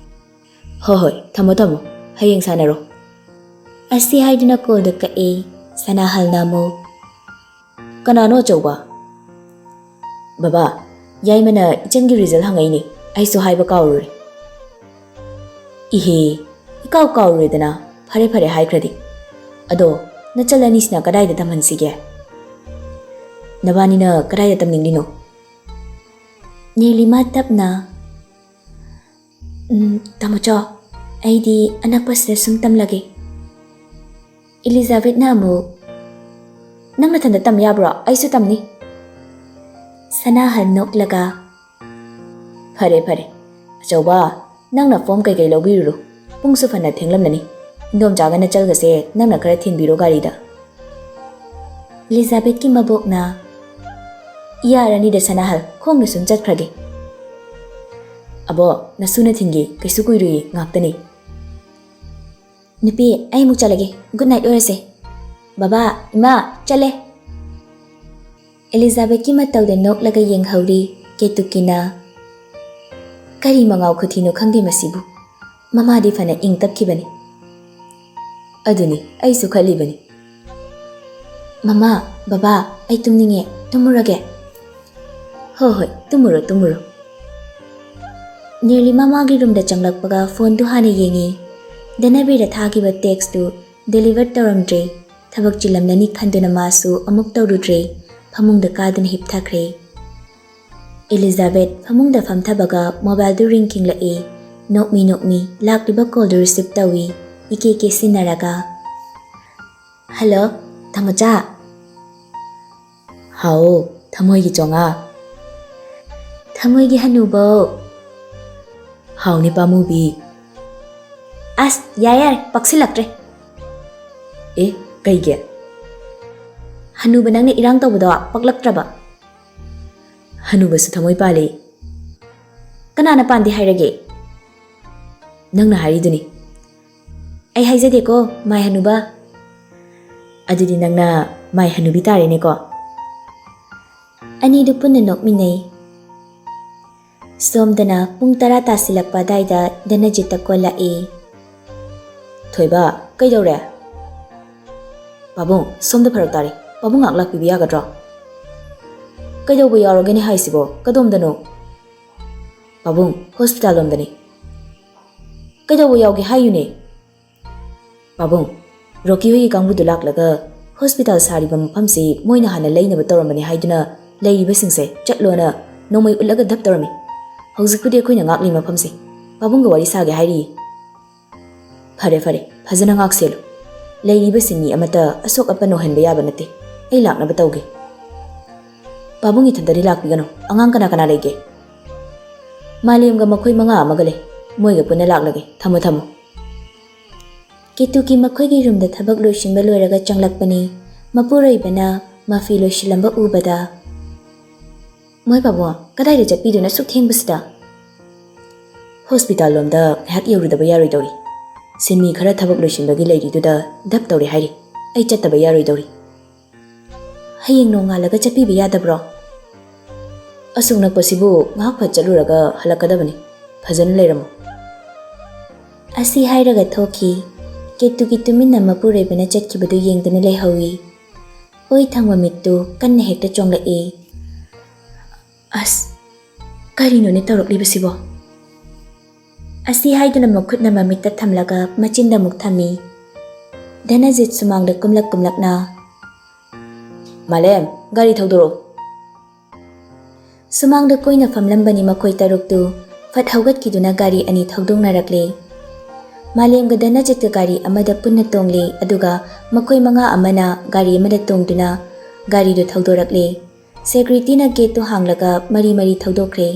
"ꯍꯣꯏ ꯍꯣꯏ, ꯊꯝꯃꯣ ꯊꯝꯃꯣ, ꯍꯌꯦꯡ ꯁꯥꯟꯅꯔꯣ"꯫ ꯑꯁꯤ ꯍꯥꯏꯗꯨꯅ ꯀꯣꯜꯗꯨ ꯀꯛꯏ꯫ ꯁꯅꯥꯍꯜꯅ ꯑꯃꯨꯛ, "ꯀꯅꯥꯅꯣ ꯑꯆꯧꯕ?" "ꯕꯕꯥ, ꯌꯥꯏꯃꯅ ꯏꯆꯟꯒꯤ ꯔꯤꯖꯜ ꯍꯪꯉꯛꯏꯅꯦ, ꯑꯩꯁꯨ ꯍꯥꯏꯕ ꯀꯥꯎꯔꯨꯔꯦ"꯫ "ꯏꯍꯦ, ꯏꯀꯥꯎ ꯀꯥꯎꯔꯨꯔꯦꯗꯅ, ꯐꯔꯦ ꯐꯔꯦ ꯍꯥꯏꯈ꯭ꯔꯗꯤ꯫ ꯑꯗꯣ ꯅꯆꯜ ꯑꯅꯤꯁꯤꯅ ꯀꯗꯥꯏꯗ ꯇꯝꯍꯟꯁꯤꯒꯦ? ꯅꯕꯥꯅꯤꯅ ꯀꯗꯥꯏꯗ ꯇꯝꯅꯤꯡꯂꯤꯅꯣ?" ꯅꯤꯔꯂꯤꯃꯥ ꯇꯞꯅ, "ꯎꯝ, ꯇꯥꯃꯣꯆꯧ, ꯑꯩꯗꯤ ꯑꯅꯛꯄꯁꯤꯗ ꯁꯨꯝ ꯇꯝꯂꯒꯦ"꯫ ꯏꯂꯤꯖꯥꯕꯦꯠꯅ ꯑꯃꯨꯛ, "ꯅꯪ ꯅꯊꯟꯗ ꯇꯝ ꯌꯥꯕ꯭ꯔꯣ? ꯑꯩꯁꯨ ꯇꯝꯅꯤ"꯫ ꯁꯅꯥꯍꯜ ꯅꯣꯛꯂꯒ, "ꯐꯔꯦ ꯐꯔꯦ, ꯑꯆꯧꯕ, ꯅꯪꯅ ꯐꯣꯝ ꯀꯩꯀꯩ ꯂꯧꯕꯤꯔꯨꯔꯣ, ꯄꯨꯡꯁꯨ ꯐꯅ ꯊꯦꯡꯂꯝꯂꯅꯤ꯫ ꯏꯟꯗꯣꯝꯆꯥꯒ ꯅꯆꯜꯒꯁꯦ ꯅꯪꯅ ꯈꯔ ꯊꯤꯟꯕꯤꯔꯣ ꯒꯥꯔꯤꯗ"꯫ ꯏꯂꯤꯖꯥꯕꯦꯠꯀꯤ ꯃꯕꯣꯛꯅ, "ꯌꯥꯔꯅꯤꯗ ꯁꯅꯥꯍꯜ, ꯈꯣꯡꯅ ꯁꯨꯝ ꯆꯠꯈ꯭ꯔꯒꯦ"꯫ "ꯑꯕꯣ, ꯅꯁꯨꯅ ꯊꯤꯟꯒꯦ, ꯀꯩꯁꯨ ꯀꯨꯏꯔꯣꯏꯌꯦ, ꯉꯥꯛꯇꯅꯤ"꯫ "ꯅꯨꯄꯤ, ꯑꯩ ꯑꯃꯨꯛ ꯆꯠꯂꯒꯦ, ꯒꯨꯗ ꯅꯥꯏꯠ ꯑꯣꯏꯔꯁꯦ"꯫ "ꯕꯕꯥ, ꯏꯃꯥ, ꯆꯠꯂꯦ"꯫ ꯑꯦꯂꯤꯖꯥꯕꯦꯠꯀꯤ ꯃꯇꯧꯗ ꯅꯣꯛꯂꯒ ꯌꯦꯡꯍꯧꯔꯤ ꯀꯦꯇꯨꯀꯤꯅ꯫ "ꯀꯔꯤ ꯃꯉꯥꯎ ꯈꯨꯊꯤꯅꯣ ꯈꯪꯗꯦ ꯃꯁꯤꯕꯨ꯫ ꯃꯃꯥꯗꯤ ꯐꯅ ꯏꯪ ꯇꯞꯈꯤꯕꯅꯤ"꯫ "ꯑꯗꯨꯅꯤ ꯑꯩꯁꯨ ꯈꯜꯂꯤꯕꯅꯤ"꯫ "ꯃꯃꯥ, ꯕꯕꯥ, ꯑꯩ ꯇꯨꯝꯅꯤꯡꯉꯦ, ꯇꯨꯝꯃꯨꯔꯒꯦ"꯫ "ꯍꯣꯏ ꯍꯣꯏ, ꯇꯨꯝꯃꯨꯔꯣ, ꯇꯨꯝꯃꯨꯔꯣ"꯫ ꯅꯤꯔꯂꯤꯃꯥ ꯃꯥꯒꯤ ꯔꯨꯝꯗ ꯆꯪꯂꯛꯄꯒ ꯐꯣꯟꯗꯨ ꯍꯥꯟꯅ ꯌꯦꯡꯉꯤ꯫ ꯙꯅꯕꯤꯔ ꯊꯥꯈꯤꯕ ꯇꯦꯛꯁꯇꯨ ꯗꯦꯂꯤꯚꯔ ꯇꯧꯔꯝꯗ꯭ꯔꯦ꯫ ꯊꯕꯛ ꯆꯤꯜꯂꯝꯂꯅꯤ ꯈꯟꯗꯨꯅ ꯃꯥꯁꯨ ꯑꯃꯨꯛ ꯇꯧꯔꯨꯗ꯭ꯔꯦ꯫ ꯐꯃꯨꯡꯗ ꯀꯥꯗꯨꯅ ꯍꯤꯞꯊꯈ꯭ꯔꯦ꯫ ꯑꯦꯂꯤꯖꯥꯕꯦꯊ ꯐꯃꯨꯡꯗ ꯐꯝꯊꯕꯒ ꯃꯣꯕꯥꯏꯜꯗꯨ ꯔꯤꯡ ꯈꯤꯡꯂꯛꯏ꯫ ꯅꯣꯛꯃꯤ ꯅꯣꯛꯃꯤ ꯂꯥꯛꯂꯤꯕ ꯀꯣꯜꯗꯨ ꯔꯤꯁꯤꯞ ꯇꯧꯏ, ꯏꯀꯦ ꯀꯦ ꯁꯤꯟꯅꯔꯒ꯫ "ꯍꯜꯂꯣ, ꯊꯃꯣꯆꯥ?" "ꯍꯥꯎ, ꯊꯃꯣꯏꯒꯤ ꯆꯣꯉꯥ?" "ꯊꯃꯣꯏꯒꯤ ꯍꯅꯨꯕꯧ?" "ꯍꯥꯎꯅꯦ ꯄꯥꯃꯨꯕꯤ?" "ꯑꯁ, ꯌꯥꯔꯦ ꯌꯥꯔꯦ, ꯄꯛꯁꯤꯜꯂꯛꯇ꯭ꯔꯦ꯫" "ꯑꯦ, ꯀꯩꯒꯤ?" "ꯍꯅꯨꯕ ꯅꯪꯅ ꯏꯔꯥꯡ ꯇꯧꯕꯗꯣ ꯄꯛꯂꯛꯇ꯭ꯔꯕ꯫" "ꯍꯅꯨꯕꯁꯨ ꯊꯃꯣꯏ ꯄꯥꯜꯂꯤ꯫" "ꯀꯅꯥꯅ ꯄꯥꯟꯗꯦ ꯍꯥꯏꯔꯒꯦ?" "ꯅꯪꯅ ꯍꯥꯏꯔꯤꯗꯨꯅꯤ꯫" "ꯑꯩ ꯍꯥꯏꯖꯗꯦꯀꯣ, ꯃꯥꯏ ꯍꯅꯨꯕ꯫" "ꯑꯗꯨꯗꯤ ꯅꯪꯅ ꯃꯥꯏ ꯍꯅꯨꯕꯤ ꯇꯥꯔꯦꯅꯦꯀꯣ꯫" ꯑꯅꯤꯗꯨ ꯄꯨꯟꯅ ꯅꯣꯛꯃꯤꯟꯅꯩ꯫ ꯁꯣꯝꯗꯅ ꯄꯨꯡ ꯇꯔꯥ ꯇꯥꯁꯤꯜꯂꯛꯄ ꯑꯗꯥꯏꯗ ꯙꯅꯖꯤꯠꯇ ꯀꯣꯜ ꯂꯥꯛꯏ꯫ "ꯊꯣꯏꯕ, ꯀꯩꯗꯧꯔꯦ?" "ꯄꯥꯕꯨꯡ, ꯁꯣꯝꯗ ꯐꯔꯛ ꯇꯥꯔꯦ꯫ ꯄꯥꯕꯨꯡ ꯉꯥꯛ ꯂꯥꯛꯄꯤꯕ ꯌꯥꯒꯗ꯭ꯔꯣ?" "ꯀꯩꯗꯧꯕ ꯌꯥꯎꯔꯒꯦꯅꯦ ꯍꯥꯏꯁꯤꯕꯣ? ꯀꯗꯣꯝꯗꯅꯣ?" "ꯄꯥꯕꯨꯡ, ꯍꯣꯁꯄꯤꯇꯥꯜ ꯂꯣꯝꯗꯅꯤ꯫" "ꯀꯩꯗꯧꯕ ꯌꯥꯎꯒꯦ ꯍꯥꯏꯌꯨꯅꯦ?" "ꯄꯥꯕꯨꯡ, ꯔꯣꯀꯤ ꯍꯣꯏꯒꯤ ꯀꯥꯡꯕꯨꯗꯨ ꯂꯥꯛꯂꯒ ꯍꯣꯁꯄꯤꯇꯥꯜ ꯁꯥꯔꯤꯕ ꯃꯐꯝꯁꯤ ꯃꯣꯏꯅ ꯍꯥꯟꯅ ꯂꯩꯅꯕ ꯇꯧꯔꯝꯕꯅꯤ ꯍꯥꯏꯗꯨꯅ ꯂꯩꯔꯤꯕꯁꯤꯡꯁꯦ ꯆꯠꯂꯣꯅ ꯅꯣꯡꯃꯩ ꯎꯠꯂꯒ ꯙꯞ ꯇꯧꯔꯝꯃꯤ꯫ ꯍꯧꯖꯤꯛꯄꯨꯗꯤ ꯑꯩꯈꯣꯏꯅ ꯉꯥꯛꯂꯤ ꯃꯐꯝꯁꯦ꯫ ꯄꯥꯕꯨꯡꯒ ꯋꯥꯔꯤ ꯁꯥꯒꯦ ꯍꯥꯏꯔꯤꯌꯦ꯫" "ꯐꯔꯦ ꯐꯔꯦ, ꯐꯖꯅ ꯉꯥꯛꯁꯦꯜꯂꯨ꯫ ꯂꯩꯔꯤꯕꯁꯤꯡ ꯃꯤ ꯑꯃꯠꯇ ꯑꯁꯣꯛ ꯑꯄꯟ ꯑꯣꯏꯍꯟꯕ ꯌꯥꯕ ꯅꯠꯇꯦ꯫ ꯑꯩ ꯂꯥꯛꯅꯕ ꯇꯧꯒꯦ꯫" "ꯄꯥꯕꯨꯡ ꯏꯊꯟꯇꯗꯤ ꯂꯥꯛꯄꯤꯒꯅꯨ꯫ ꯑꯉꯥꯡ ꯀꯅꯥ ꯀꯅꯥ ꯂꯩꯒꯦ?" "ꯃꯥꯂꯦꯝꯒ ꯃꯈꯣꯏ ꯃꯉꯥ ꯑꯃꯒ ꯂꯩ꯫ ꯃꯣꯏꯒ ꯄꯨꯟꯅ ꯂꯥꯛꯂꯒꯦ꯫ ꯊꯝꯃꯣ, ꯊꯝꯃꯣ꯫" ꯀꯦꯇꯨꯀꯤ ꯃꯈꯣꯏꯒꯤ ꯔꯨꯝꯗ ꯊꯕꯛ ꯂꯣꯏꯁꯤꯟꯕ ꯂꯣꯏꯔꯒ ꯆꯪꯂꯛꯄꯅꯤ꯫ ꯃꯄꯨꯔꯣꯏꯕꯅ ꯃꯐꯤ ꯂꯣꯏꯁꯤꯜꯂꯝꯕ ꯎꯕꯗ, "ꯃꯣꯏ ꯄꯥꯕꯨꯡ, ꯀꯗꯥꯏꯗ ꯆꯠꯄꯤꯗꯨꯅ ꯑꯁꯨꯛ ꯊꯦꯡꯕꯁꯤꯗ?" "ꯍꯣꯁꯄꯤꯇꯥꯜ ꯂꯣꯝꯗ ꯉꯥꯏꯍꯥꯛ ꯌꯧꯔꯨꯗꯕ ꯌꯥꯔꯣꯏꯗꯧꯔꯤ꯫ ꯁꯤꯟꯃꯤ ꯈꯔ ꯊꯕꯛ ꯂꯣꯏꯁꯤꯟꯕꯒꯤ ꯂꯩꯔꯤꯗꯨꯗ ꯙꯞ ꯇꯧꯔꯦ ꯍꯥꯏꯔꯤ꯫ ꯑꯩ ꯆꯠꯇꯕ ꯌꯥꯔꯣꯏꯗꯧꯔꯤ꯫" "ꯍꯌꯦꯡ ꯅꯣꯡꯉꯥꯜꯂꯒ ꯆꯠꯄꯤꯕ ꯌꯥꯗꯕ꯭ꯔꯣ?" "ꯑꯁꯨꯛ ꯅꯛꯄꯁꯤꯕꯨ ꯉꯥꯏꯍꯥꯛ ꯐꯠ ꯆꯠꯂꯨꯔꯒ ꯍꯜꯂꯛꯀꯗꯕꯅꯤ꯫ ꯐꯖꯅ ꯂꯩꯔꯝꯃꯨ꯫" ꯑꯁꯤ ꯍꯥꯏꯔꯒ ꯊꯣꯛꯈꯤ꯫ ꯀꯦꯇꯨꯀꯤ ꯇꯨꯃꯤꯟꯅ ꯃꯄꯨꯔꯣꯏꯕꯅ ꯆꯠꯈꯤꯕꯗꯨ ꯌꯦꯡꯗꯨꯅ ꯂꯩꯍꯧꯏ꯫ ꯑꯣꯏ ꯊꯪꯕ ꯃꯤꯠꯇꯨ ꯀꯟꯅ ꯍꯦꯛꯇ ꯆꯣꯡꯂꯛꯏ꯫ "ꯑꯁ, ꯀꯔꯤꯅꯣꯅꯦ ꯇꯧꯔꯛꯂꯤꯕꯁꯤꯕꯣ?" ꯑꯁꯤ ꯍꯥꯏꯗꯨꯅ ꯃꯈꯨꯠꯅ ꯃꯃꯤꯠꯇ ꯊꯝꯂꯒ ꯃꯆꯤꯟꯗ ꯑꯃꯨꯛ ꯊꯝꯃꯤ꯫ ꯙꯅꯖꯤꯠ ꯁꯨꯃꯥꯡꯗ ꯀꯨꯝꯂꯛ ꯀꯨꯝꯂꯛꯅ, "ꯃꯥꯂꯦꯝ, ꯒꯥꯔꯤ ꯊꯧꯗꯣꯔꯛꯎ꯫" ꯁꯨꯃꯥꯡꯗ ꯀꯣꯏꯅ ꯐꯝꯂꯝꯕꯅꯤ ꯃꯈꯣꯏ ꯇꯔꯨꯛꯇꯨ꯫ ꯐꯠ ꯍꯧꯒꯠꯈꯤꯗꯨꯅ ꯒꯥꯔꯤ ꯑꯅꯤ ꯊꯧꯗꯣꯛꯅꯔꯛꯂꯦ꯫ ꯃꯥꯂꯦꯝꯒ ꯙꯅꯖꯤꯠꯀ ꯒꯥꯔꯤ ꯑꯃꯗ ꯄꯨꯟꯅ ꯇꯣꯡꯂꯦ, ꯑꯗꯨꯒ ꯃꯈꯣꯏ ꯃꯉꯥ ꯑꯃꯅ ꯒꯥꯔꯤ ꯑꯃꯗ ꯇꯣꯡꯗꯨꯅ ꯒꯥꯔꯤꯗꯨ ꯊꯧꯗꯣꯔꯛꯂꯦ꯫ ꯁꯦꯀ꯭ꯌꯨꯔꯤꯇꯤꯅ ꯒꯦꯠꯇꯨ ꯍꯥꯡꯂꯒ ꯃꯔꯤ ꯃꯔꯤ ꯊꯧꯗꯣꯛꯈ꯭ꯔꯦ꯫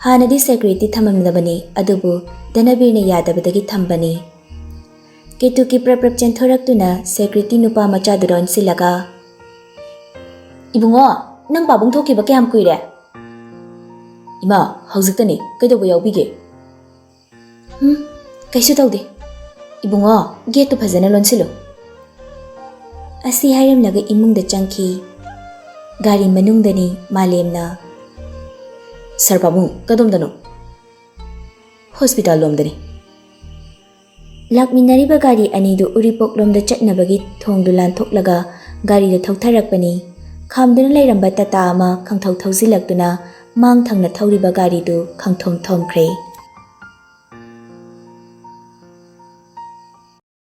ꯍꯥꯟꯅꯗꯤ ꯁꯦꯀ꯭ꯌꯨꯔꯤꯇꯤ ꯊꯝꯃꯝꯗꯕꯅꯤ, ꯑꯗꯨꯕꯨ ꯙꯅꯕꯤꯔꯅ ꯌꯥꯗꯕꯗꯒꯤ ꯊꯝꯕꯅꯤ꯫ ꯀꯦꯇꯨꯀꯤ ꯄ꯭ꯔꯞ ꯄ꯭ꯔꯞ ꯆꯦꯟꯊꯣꯔꯛꯇꯨꯅ ꯁꯦꯀ꯭ꯌꯨꯔꯤꯇꯤ ꯅꯨꯄꯥ ꯃꯆꯥꯗꯨ ꯂꯣꯟꯁꯤꯜꯂꯒ, "ꯏꯕꯨꯡꯉꯣ, ꯅꯪ ꯄꯥꯕꯨꯡ ꯊꯣꯛꯈꯤꯕ ꯀꯌꯥꯝ ꯀꯨꯏꯔꯦ?" "ꯏꯃꯥ, ꯍꯧꯖꯤꯛꯇꯅꯤ꯫ ꯀꯩꯗꯧꯕ ꯌꯥꯎꯕꯤꯒꯦ?" "ꯎꯝ, ꯀꯩꯁꯨ ꯇꯧꯗꯦ꯫ ꯏꯕꯨꯡꯉꯣ, ꯒꯦꯠꯇꯨ ꯐꯖꯅ ꯂꯣꯟꯁꯤꯜꯂꯨ꯫" ꯑꯁꯤ ꯍꯥꯏꯔꯝꯂꯒ ꯏꯃꯨꯡꯗ ꯆꯪꯈꯤ꯫ ꯒꯥꯔꯤ ꯃꯅꯨꯡꯗꯅꯤ ꯃꯥꯂꯦꯝꯅ꯫ "ꯁꯥꯔ ꯄꯥꯕꯨꯡ, ꯀꯗꯣꯝꯗꯅꯣ?" "ꯍꯣꯁꯄꯤꯇꯥꯜ ꯂꯣꯝꯗꯅꯤ꯫" ꯂꯥꯛꯃꯤꯟꯅꯔꯤꯕ ꯒꯥꯔꯤ ꯑꯅꯤꯗꯨ ꯎꯔꯤꯄꯣꯛꯂꯣꯝꯗ ꯆꯠꯅꯕꯒꯤ ꯊꯣꯡꯗꯨ ꯂꯥꯟꯊꯣꯛꯂꯒ ꯒꯥꯔꯤꯗꯨ ꯊꯧꯊꯔꯛꯄꯅꯤ꯫ ꯈꯥꯝꯗꯨꯅ ꯂꯩꯔꯝꯕ ꯇꯥꯇꯥ ꯑꯃ ꯈꯪꯊꯧ ꯊꯧꯖꯤꯜꯂꯛꯇꯨꯅ ꯃꯥꯡ ꯊꯪꯅ ꯊꯧꯔꯤꯕ ꯒꯥꯔꯤꯗꯨ ꯈꯪꯊꯣꯝ ꯊꯣꯝꯈ꯭ꯔꯦ꯫